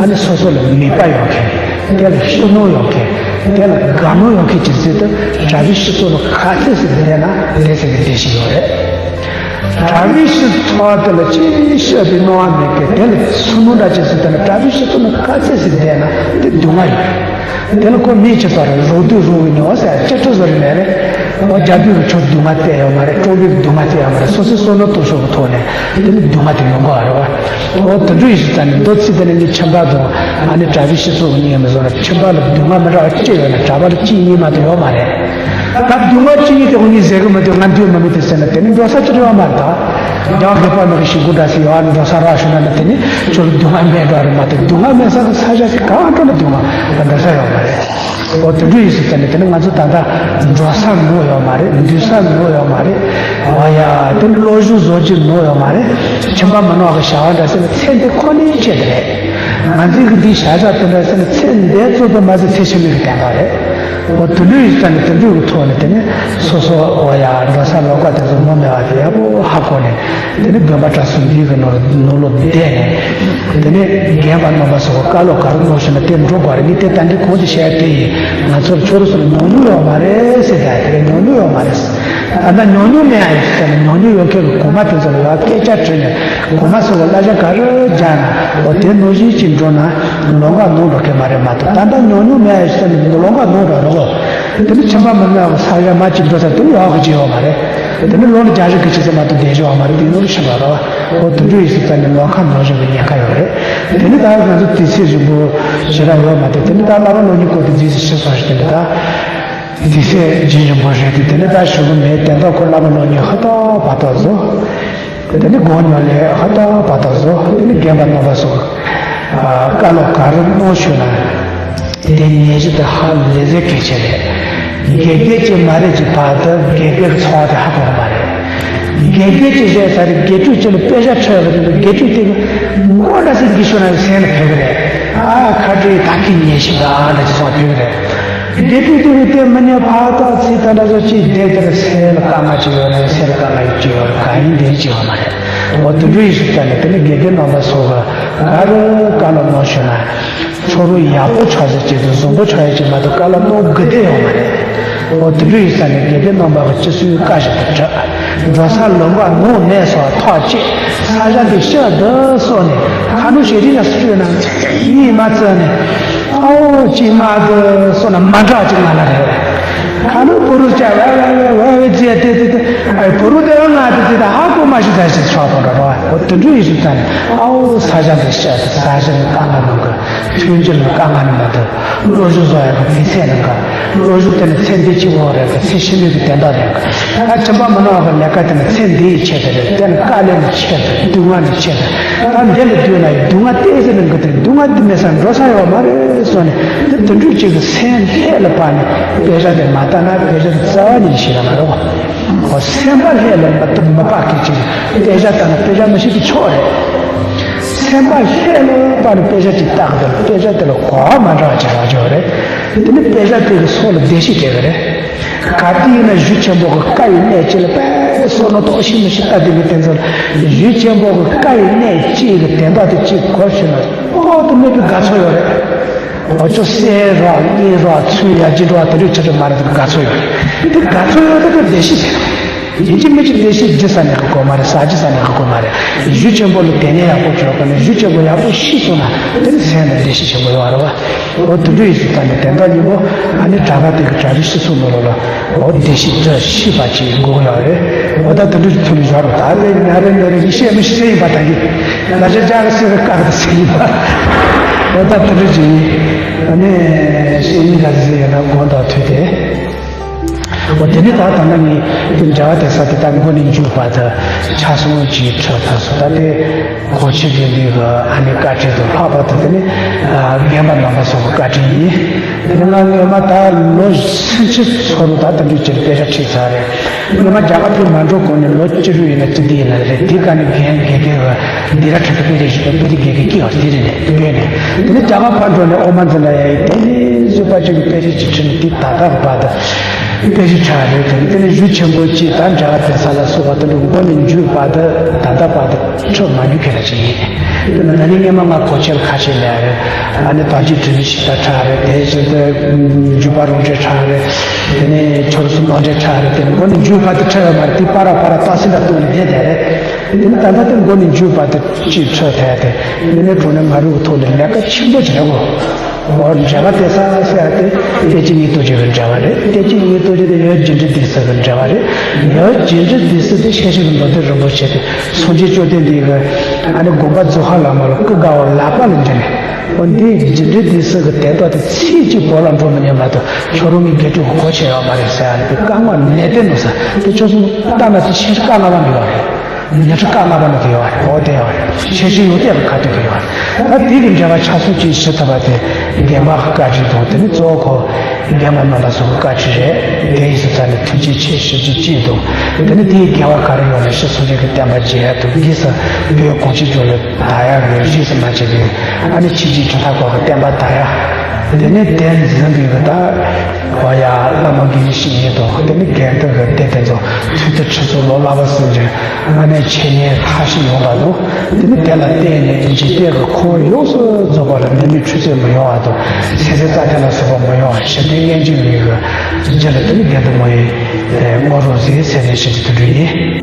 ཨ་ནི་སོ་སོ་ལ་མོས་པ་ཡོད་མཁན། དེ་ལ་ཤུགས་སྣོན་ཡོད་མཁན། དེ་ལ་དགའ་སྣང་ཡོད་མཁན་གྱི་ཚུལ་དུ་གྲྭ་པའི་སྤྱི་ཚོགས་ལ་ག་ཚད་ཟིག་བསྡད་ན་དེ་ཟིག་གི་བདེ་སྐྱིད་ཡོད་རེད། གྲྭ་པའི་སྤྱི་ཚོགས་དེ་ལ་ཅི་བཤད་པའི་སྣང་བ་མེད་མཁན། དེ་ལ་སུན་སྣང་འདྲ་ཅིག་ཟིག་བསྡད་ན་གྲྭ་པའི་སྤྱི་ཚོགས་ལ་ག་ཚད་ཟིག་བསྡད་ན་དེ་སྡུག་བསྔལ་ཡོད་རེད། དེ་ལ་ཁོ་མིས་ཅི་ཟེར་རེད། རོགས་དུས་རོགས་ཀྱི་ཉེ་བ་ཟེར་ཅི་ཁྲོ་ཟེར་རེད་མེད་རེད། འོ་རྒྱ་བོད་ཀྱི་ཆོས་སྡུག་བསྔལ་བལྟས་ཡོད་མ་རེད། ཀྲོང་བོད་ཀྱི་སྡུག་བསྔལ་བལྟས་ཡོད་མ་རེད། སོ་སོའི་བསོད་ནམས་སྟོབས་ཤུགས་ཀྱི་ཐོག་ནས་དེ་ནི་སྡུག་བསྔལ་དེ་ཡོང་གི་རེད་བ། འོ་དེ་འདྲ་ཡིན་སུ་ཙ་ནས་མདོ་ཚིག་དེ་ནི་ངས་ཁྱིམ་པ་དང་ཨ་ནི་གྲྭ་པའི་སྤྱི་ཚོགས་གཉིས་མི་བཟོ་ན་ཁྱིམ་པ་ལ་སྡུག་བསྔལ་མི་འདྲ་བ་ཅི་ཡོད་ན་གྲྭ་པ་ལ་ཅི་ཡིན་མ་གཏོགས་ཡོད་མ་རེད། ད་སྡུག་བསྔལ་ཅི་ཡིན་དེ་ཁོ་གཉིས་ཟེར་གི་མི་འདུག་ང་འདུས་མི་མི་དེ་ཟེར་ན་དེ་ནི་འགྲོ་ས་ཅི་རེད་ཡོད་མ་རེད། ད་རྒྱ་དགོན་པ་ནང་གི་ཞིག་གུ་འདྲ་ཟེར་ཡོད་ཨ་ནི་འགྲོ་ས་རག་ཞུ་ན་ནི་དེ་ནི་ཁྱོད་ལ་སྡུག་བསྔལ་མེད་འགྲོ་རེད་མ་གཏོགས་སྡུག་བསྔལ་མེད་ས་གི་ས་ཆ་ཞིག་གང་འགྲོ་ན་སྡུག་བསྔལ་ད་འགྲོ་ས་ཡོད་མ་རེད། འོ་དེ་འདྲ་ཡིན་སུ་ཙ་ནས་དེ་ནི་ང་ཚོ་ད་ལྟ་འགྲོ་ས་ནོར་ཡོད་མ་རེད། འདུས་ས་ནོར་ཡོད་མ་རེད། འོ་ཡ་དེ་ནི་བློ་གཟུ་བཟོ་རྒྱུ་ནོར་ཡོད་མ་རེད། ཁྱིམ་པ་མི་ནོར་གི་བྱ་བ་འདྲ་ཟེར་ན་ཚེ་འདི་ཁོ་ནའི་ཆེད་དུ་རེད། ང་ཚོའི་གི་འདི་བྱ་བཞག་དེ་འདྲ་ཟེར་ན་ཚེ་འདི་ཚོ་དུ་མ་ཟད་ཚེ་ཕྱི་མའི་གི་བདེན་པ་རེད། འོ་དེ་འདྲ་ཡིན་སུ་ཙ་ནས་དེ་འདྲ་གི་ཐོག་ནས་དེ་ནི་སོ་སོ་འོ་ཡ་འགྲོ་ས་ལོགས་ཀ་དེ་ཚོ་ནོར་མེད་པ་དེ་ཡག་པོ་ཧ་གོ་ནས། དེ་ནི་དགོན་པ་གྲྭ་ཚང་འདི་གི་ནང་ནང་ལོགས་བསྡད་ནས། དེ་ནི་རྒན་པ་རྣམ་པ་ཚོ་གི་བཀའ་སློབ་ག་རེ་གནང་བཞིན་ན་དེ་འགྲོ་དགོས་རེད། ངས་དེ་ད་འདི་གོང་དུ་བཤད་ཡ་དེ་ཡིན། ང་ཚོར་ཁྱོད་རང་ཚོ་ལ་ཉམས་མྱོང་ཡོད་མ་རེད་ཟེར། ད་དེ་ག་ཉམས་མྱོང་ཡོད་མ་རེད། ད་ལྟ་ཉམས་མྱོང་མེད་ཨ་ཡོད་ཟེར་ན་ཉམས་མྱོང་ཡོད་མཁན་གྱི་གོང་མ་དེ་ཚོ་ལ་ཡང་སྐད་ཆ་དྲིས་ནས་གོང་མ་ཚོ་གི་གླ་ཆ་ག་རེ་རྒྱག་ན་འོ་དེ་ནང་བཞིན་གྱིས་འགྲོ་ན་ལོང་ག་ནོར་འགྲོ་མཁན་མ་རེད་མ་གཏོགས། ད་ལྟ་ཉམས་མྱོང་མེད་ཨ་ཡོད་ཟེར་ན་ལོང་ག་ནོར་འགྲོ་རེད་གོ། དེ་ནི་ཁྱིམ་པ་མི་ནོར་གི་ས་ཆ་མ་གཅིག་འགྲོ་ས་དེ་ནི་ཡག་གི་ཅི་ཡོད་མ་རེད། དེ་ནི་ལོ་ལ་བརྒྱ་ཞིག་གི་ཅི་ཟེར་མ་གཏོགས་བསྡད་ཤོག་མ་རེད། དེ་ནོར་ཤི་བ་རེད་བ། འོ་དེ་འདྲ་ཡིན་སུ་ཙ་ནས་ལོང་ག་ནོར་བཞིན་གྱི་ཉེན་ཁ་ཡོད་རེད། དེ་ནི་ད་ང་ཚོ་དུས་ཚོད་རིང་པོ་ཞེ་དྲག་ཡོད་མ་རེད། དེ་ནི་ད་བླ་མ་སློབ་གཉེར་སྐོར་དེ་རྗེས་སུ་ཤི་སོང་ཞིག་དེ་ནི་ད་དུས་ཚོད་རྗེས་རིང་པོ་རེད་དེ། དེ་ནི་ད་ཞུ་གི་མེད། དེ་འདྲ་ཁོ་བླ་མ་སློབ་གཉེར་ཧ་ཏོ་བ་ཏོ་བཟོ། དེ་ནི་དགོན་ནང་ལས་ཧ་ཏོ་བ་ཏོ་བཟོ། དེ་ནི་རྒན་པ་རྣམ་པ་ཚོ་བཀའ་སློབ་ག་རེ་གནང་ཞུས་ན། དེ་ཉན་གཞི་དེ་ཧ་ལས་ཟེར་གལ་ཆེ་རེད། དགེ་རྒན་གཅིག་མ་རེད་ཀྱི་བར་དུ་དགེ་རྒན་གྱི་འཚོ་བ་དེ་ཧ་གོ་གི་མ་རེད། དགེ་རྒན་གཅིག་བྱས་ཚར་རེད། དགེ་ཕྲུག་གཅིག་ལ་དཔེ་ཆ་འཁྲིད་ཡོད་རེད་འདུག་དགེ་ཕྲུག་དེ་གི་མགོ་འདྲ་ཟིག་འདི་ཤོར་ན་སེམས་ལ་ཕན་གི་རེད། ཨ་ཁ་བྲིས་ད་གིན་ཉན་ཞིག་ད་ཨ་འདྲ་ཅིག་སོང་ཕན་གི་རེད། དགེ་ཕྲུག་དེ་གི་དེ་མི་ཉན་ཕ་ད་ཚིག་ད་འདྲ་ཚོ་ཅིག་བསྡད་དེར་སེམས་ལ་དཀའ་ངལ་ཅིག་ཡོད་རེད། སེམས་ལ་དཀའ་ངལ་ཅིག་ཡོད་རེད། ག་ཡིན་དེ་ཅིག་ཡོད་མ་རེད། འོ་དེ་འདྲ་ཡིན་ཞིག་ད་ནི་དེ་ནི་དགེ་རྒན་རྣམ་པ་ཚོ་གི་ག་རེ་བཀའ་སློབ་གནང་ཞུས་ན། ཕྱོགས་རིས་ཡག་པོ་ཆགས་ཟེར་གྱི་འདུག་བཟང་པོ་ཆགས་ཡ་གཅིག་མ་གཏོགས་བཀའ་སློབ་གནང་དགོས་དོན་ཡོད་མ་རེད། འོ་དེ་འདྲ་ཡིན་ས་ནས་དགེ་རྒན་རྣམ་པ་གི་སྤྱི་སྲོལ་བཀའ་བཞིན་དུ་སྒྲུབ། འགྲོ་ས་ལམ་ཁ་ནོར་མེད་སོགས་ཐག་བཅད། ས་ཆ་འདི་ཤར་འདི་སོགས་ནས་ཁ་ནོར་ཞེ་དྲིན་ལ་སུ་བཅོས་ན་གཉིས་མ་བཙལ་ནས་ཨའོ་གཅིག་མ་བཙལ་སོགས་ན་མ་འདྲ་གཅིག་ང་ལ་རེད། ཁ་ནོར་བུ་རུ་བཅར་བ་བ་བ་བ་བ་བརྗེད་དེ་དེ་དེ་ཨ་བུ་རུ་དེ་ང་དེ་དེ་ད་ཧ་གོ་མ་ཤི་ད་ཤི་ཆོག་ཐོག་འགྲོ་རོགས། འོ་དེ་འདྲ་ཡིན་ཞིག་ད་ནས་ཨའོ་ས་ཆ་འདི་ཤར་འདི་ས་ཆ་ནི་དཀའ་ངལ་མང་གི། མཐུན་སྒྱུར་ལ་དཀའ་ངལ་ནི་མི་འདུག་བློ་གཟུ་བཟོ་ཡག་གི་དུས་ཚོད་ནང་གི་བློ་གཟུ་དེ་ནི་ཚེ་འདི་གཅིག་པོ་རེད་གི། ཚེ་ཕྱི་མའི་གི་དོན་དག་རེད་གི། ད་ཁྱིམ་པ་མི་ནོར་གི་ལས་ཀ་དེ་ནི་ཚེ་འདིའི་ཆེད་དུ་རེད། དེ་ནི་དཀའ་ལས་ནི་ཆེད་དུ་སྡུག་བསྔལ་ནི་ཆེད་དུ། ད་འདི་ལ་སྡོད་ན་ཡི་སྡུག་བསྔལ་ཏོག་ཙམ་ནི་འགི་དེ་སྡུག་བསྔལ་འདི་མེད་སར་འགྲོ་ས་ཡོད་མ་རེད་སོགས་ནས་འདི་དེ་འདྲ་གཅིག་གི་སེམས་ལྷོད་ལ་བབས་ནས་དཔེ་ཆ་དེ་མ་ལྟ་ན་དཔེ་ཆ་དེ་རྩ་བ་ཉིད་ནས་ཤེས་ན་མ་རེད་བ། སེམས་པ་ལྷོད་ལ་མ་བབས་མཁན་གཅིག་དཔེ་ཆ་ལྟ་ན་དཔེ་ཆ་མི་ཤེས་དུས་ཆོག་རེད། སེམས་པ་ལྷོད་ལ་བབས་ནས་དཔེ་ཆ་ཅིག་ལྟ་གི་འདུག་དཔེ་ཆ་དེ་ལ་གོ་བ་མ་འདྲ་བ་ཅིག་རག་ཆོག་རེད། དེ་ནི་དཔེ་ཆ་དེ་གི་སོགས་ལ་བདེ་སྐྱིད་སྤྲད་གི་རེད། ག་དུས་ཡིན་ན་གཞུ་ཆེན་པོ་གི་བཀའ་ཡི་གནད་ཅིག་ལ་དཔེ་བསམ་བློ་ཏོག་ཤི་མི་ཤི་ལྟ་དེ་གི་དེ་ཚོ་ལ་གཞུ་ཆེན་པོ་གི་བཀའ་ཡི་གནད་ཅིག་གི་དོན་དག་དེ་ཅིག་གོ་ཤེས་ན་དཔག་ཏུ་མེད་པའི་དགའ་ཚོར་ཡོད་རེད། འོ་ཅོག་གསེར་རོ་དངུལ་རོ་ཚོན་ཡར་རྒྱས་འགྲོ་བ་དེ་འདྲའི་ཆེ་ཆེ་མ་རེད། དེ་དགའ་ཚོར་ཡོད་རེད། དེ་དགའ་ཚོར་ཡོད་དེ་དེ་བདེ་སྐྱིད་དེ་རེད། ཡིན་གཅིག་མིན་གཅིག་བདེ་སྐྱིད་རྒྱུ་ས་ནས་གི་དགོས་མ་རེད། ཟ་རྒྱུ་ས་ནས་གི་དགོས་མ་རེད། གཞུ་ཆེན་པོ་ལ་དེ་ནས་ཡག་པོ་བྱོས་གི་ནས་གཞུ་ཆེན་པོ་ཡག་པོ་ཤི་སོང་ན་དེ་ནི་སེམས་ལ་བདེ་སྐྱིད་ཆེན་པོ་ཡོད་རེད་བ། འོ་དེ་འདྲ་ཡིན་སུ་ད་ནི་དེ་འདྲ་ཡིན་པོ་ཨ་ནི་དྲ་ག་དེ་གི་གྲ་རི་ཤི་སོང་ནོ་ལོ་ལ་འོ་བདེ་སྐྱིད་འདྲ་ཤི་བ་ཅིག་དགོས་ཡོད་རེད། འོ་ད་དེ་འདྲ་ཐུ་ལི་བཞག་རོགས། ད་ལས་ཉ་རེ་ཉ་རེ་ཡི་ཤེས་མི་ཤེས་ཡིན་པ་ད་གི་ལ་ཆ་ཅག་གི་སེ་གི་ཀ་གི་ད་སེ་ཡིན་པ། འོ་ད་དེ་འདྲ་ཅིག་ཡིན། ཨ་ནི་ཤེས་ཡིན་ག་ཟེ་ཡོད་ན་དགོངས་དག་ཐུགས་ཏེ། འོ་དེ་ནི་ད་ད་ལྟ་ངས་དེ་འབྲེལ་བ་དེ་ས་དེ་ད་མགོ་ནས་མཇུག་བར་དུ་ཆ་ཚང་གཅིག་ཁྲིད་ཐུབ་སོང་། ད་དེ་གོང་ཆེན་དགེ་འདུན་གྱི་ཨ་ནི་བཀའ་དྲིན་དང་ལྷག་པར་དུ་དེ་ནི་རྒན་པ་རྣམ་པ་ཚོ་གི་བཀའ་དྲིན་ཡིན། དེ་ང་སྔོན་མ་ད་ལོ་སུམ་ཅུ་ཚོ་རུ་ད་ད་འདྲ་ཅིག་དཔེ་ཆ་ཁྲིད་ཚར་རེད། སྔོན་མ་རྒྱ་གར་དུ་མ་འགྲོ་གོང་ནས་ལོ་བཅུ་དྲུག་ཡིན་ན་བཅུ་བདུན་ཡིན་ན་རེད། དེ་ག་ནས་རྒན་དགེ་རྒན་གྱིས་སྡིག་ར་ཁྲིད་པའི་དཔེ་རིས་ཞིག་དང་དཔེ་རིས་དགེ་རྒན་གྱིས་བར་དེ་རེད་ནས་བསྐྱོན་ནས། དེ་ནས་རྒྱ་གར་ཕར་འགྲོ་ནས་ཨོ་མ་འཛིན་ལ་ཡ་ཡིན། དེ་ནས་བཟོད་པ་ཅན་གྱི་དཔེ་རིས་ཅིག་ཁྲིད་ནས་དེ་ད་ལྟ་བར་དུ་དཔེ་ཆ་ཁྲིད་རེད། དེ་ནས་དེ་ནས་གཞུ་ཆེན་པོ་ཅིག་ད་འཇམ་དབྱངས་བསྟན་འཛིན་ལ་སོགས་པ་དེ་འདྲ་མགོ་ནས་མཇུག་བར་དུ་ད་ལྟ་བར་དུ་ཁྲིད་མ་མྱོང་མཁན་ར་ཅིག་ཡིན། དེ་ནས་ན་ནིང་སྔོན་མ་ང་གོ་ཆེན་ཁ་ཤས་ལ་ཡ་རེད། ཨ་ནི་དར་རྒྱས་འབྲི་མི་ཞིག་ད་ཁྲིད་རེད། དེ་བཞིན་དུ་འཇུ་པ་རོང་འབྲེལ་ཁྲིད་རེད། དེ་ནས་ཆོས་གསུམ་དབང་འབྲེལ་ཁྲིད་རེད། དེ་ནས་མགོ་ནས་མཇུག་བར་དུ་ཁྲིད་ཡོད་མ་རེད། དེ་པར་ར་པར་ར་རྟགས་ཤིག་ལ་བཏོན་ནས་བསྡད་བསྡད་རེད། དེ་ནས་ད་ལྟ་དེ་མགོ་ནས་མཇུག་བར་དུ་ཅིག་ཁྲིད་ཐལ་ཏེ། དེ་ནས་གྲོང་ནས་མ་རུ་ཐོག་ནས་ལས་ཀ་ཆེན་པོ་བྱེད་དགོས། འོ་འགྲེལ་པ་དེ་ས་ཟེར་ཏེ་བསྟན་བཅོས་ཉིད་རྟོགས་བརྗོད་ཀྱི་འགྲེལ་པ་རེད། བསྟན་བཅོས་ཉིད་རྟོགས་བརྗོད་དེ་ཡབ་རྒྱས་འབྲིང་བསྡུས་གསུམ་གྱི་འགྲེལ་པ་རེད། ཡབ་རྒྱས་འབྲིང་བསྡུས་གསུམ་དེ་ཤེར་ཕྱིན་གྱི་མདོ་སྡེ་རིན་པོ་ཆེ་དེ་སངས་རྒྱས་བཅོམ་ལྡན་འདས་ཀྱི་ཨ་ནི་དགོངས་པ་རྫོགས་ཁ་ལ་མ་ལ་སྐུ་དགའ་བ་ལག་པ་ལ་འཇུས་ནས། འོ་འདི་རྒྱས་འབྲིང་བསྡུས་གསུམ་གྱི་དོན་དག་དེ་ཚིག་གཅིག་བོར་ལ་འགྲོ་མི་ཉན་པ་དང་ཁྱོད་རང་གི་དགེ་ཕྲུག་གི་གོ་ཆོད་ཡོད་མ་རེད་ཟེར་ཡ་ནི་དཀའ་ངལ་ནན་ཏན་འདུག་ཟེར། དེ་ཁྱོད་ཚོ་ལྟ་ན་དེ་ཤེར་ཕྱིན་དཀའ་ངལ་བ་འདུག་ཡོད་རེད། ཉི་ཁྲི་ཀ་ལྔ་པ་ནི་དེ་ཡོད་རེད། འོ་དེ་ཡོད་རེད། ཤེར་ཕྱིན་ཡོན་ཏན་གྱི་ཁ་ཐུག་དེ་ཡོད་རེད། ད་དེ་གི་འགྲེལ་པ་ཆ་ཚང་ཅིག་ཞུ་ཐུབ་པ་དེ་རྒན་པ་གི་བཀའ་དྲིན་དང་། དེ་ནི་གཙོ་བོ་ཁོ་རྒན་པ་རྣམ་པ་ཚོ་གི་བཀའ་དྲིན་རེད། དེ་ཡིན་ཙང་ནི་ཐུགས་རྗེ་ཆེ་ཞུ་རྒྱུ་གཅིག་དང་། དེ་ནི་དེའི་རྒྱལ་བ་ག་རེ་ཡོད་ན་ཤི་སོང་རྒྱུ་གི་བསྟན་པ་རྒྱས་ཡ་དང་། གཉིས་སུ་བོད་གངས་ཅན་ལྗོངས་ལ་དར་ཡ་གི་རིས་སུ་མ་ཆད་པའི་ཨ་ནི་ཆོས་བརྒྱུད་གྲུབ་མཐའ་སྐོར་གྱི་བསྟན་པ་དར་ཡ། དེ་ནས་དེ་འཛིན་པའི་གི་ད་བ་ཡ་བླ་མ་དགེ་བའི་བཤེས་གཉེན་དང་། དེ་ནས་དགེ་འདུན་གྱི་སྡེ་དེ་ཚོ་ཐུན་ཏེ་ཁྲི་ཚོ་ལོ་ལྷག་པ་སུམ་ཅུ་ཨ་ནེ་འཆད་ཉན་མཐར་ཕྱིན་ཡོང་བ་དང་། དེ་ནས་དེ་ལ་བརྟེན་ནས་འཇིག་རྟེན་གྱི་འཁོར་བ་ཡོངས་སུ་རྫོགས་པ་ལ་ནད་མེད་འཁྲུག་རྩོད་མི་ཡོང་བ་དང་། ཚེ་ཟད་རྩ་དྲན་ལ་སོགས་པ་མི་ཡོང་བ། ཞི་བདེ་ཡོང་རྒྱུ་ཡིན་གི་རྒྱུ་ལ་དེ་ནས་དགེ་འདུན་མང་པོས་བསྔོ་རོགས་ཟེར་ཚེ་རིང་ཞུ་རྒྱུ་དེ་འདྲ་ཡིན།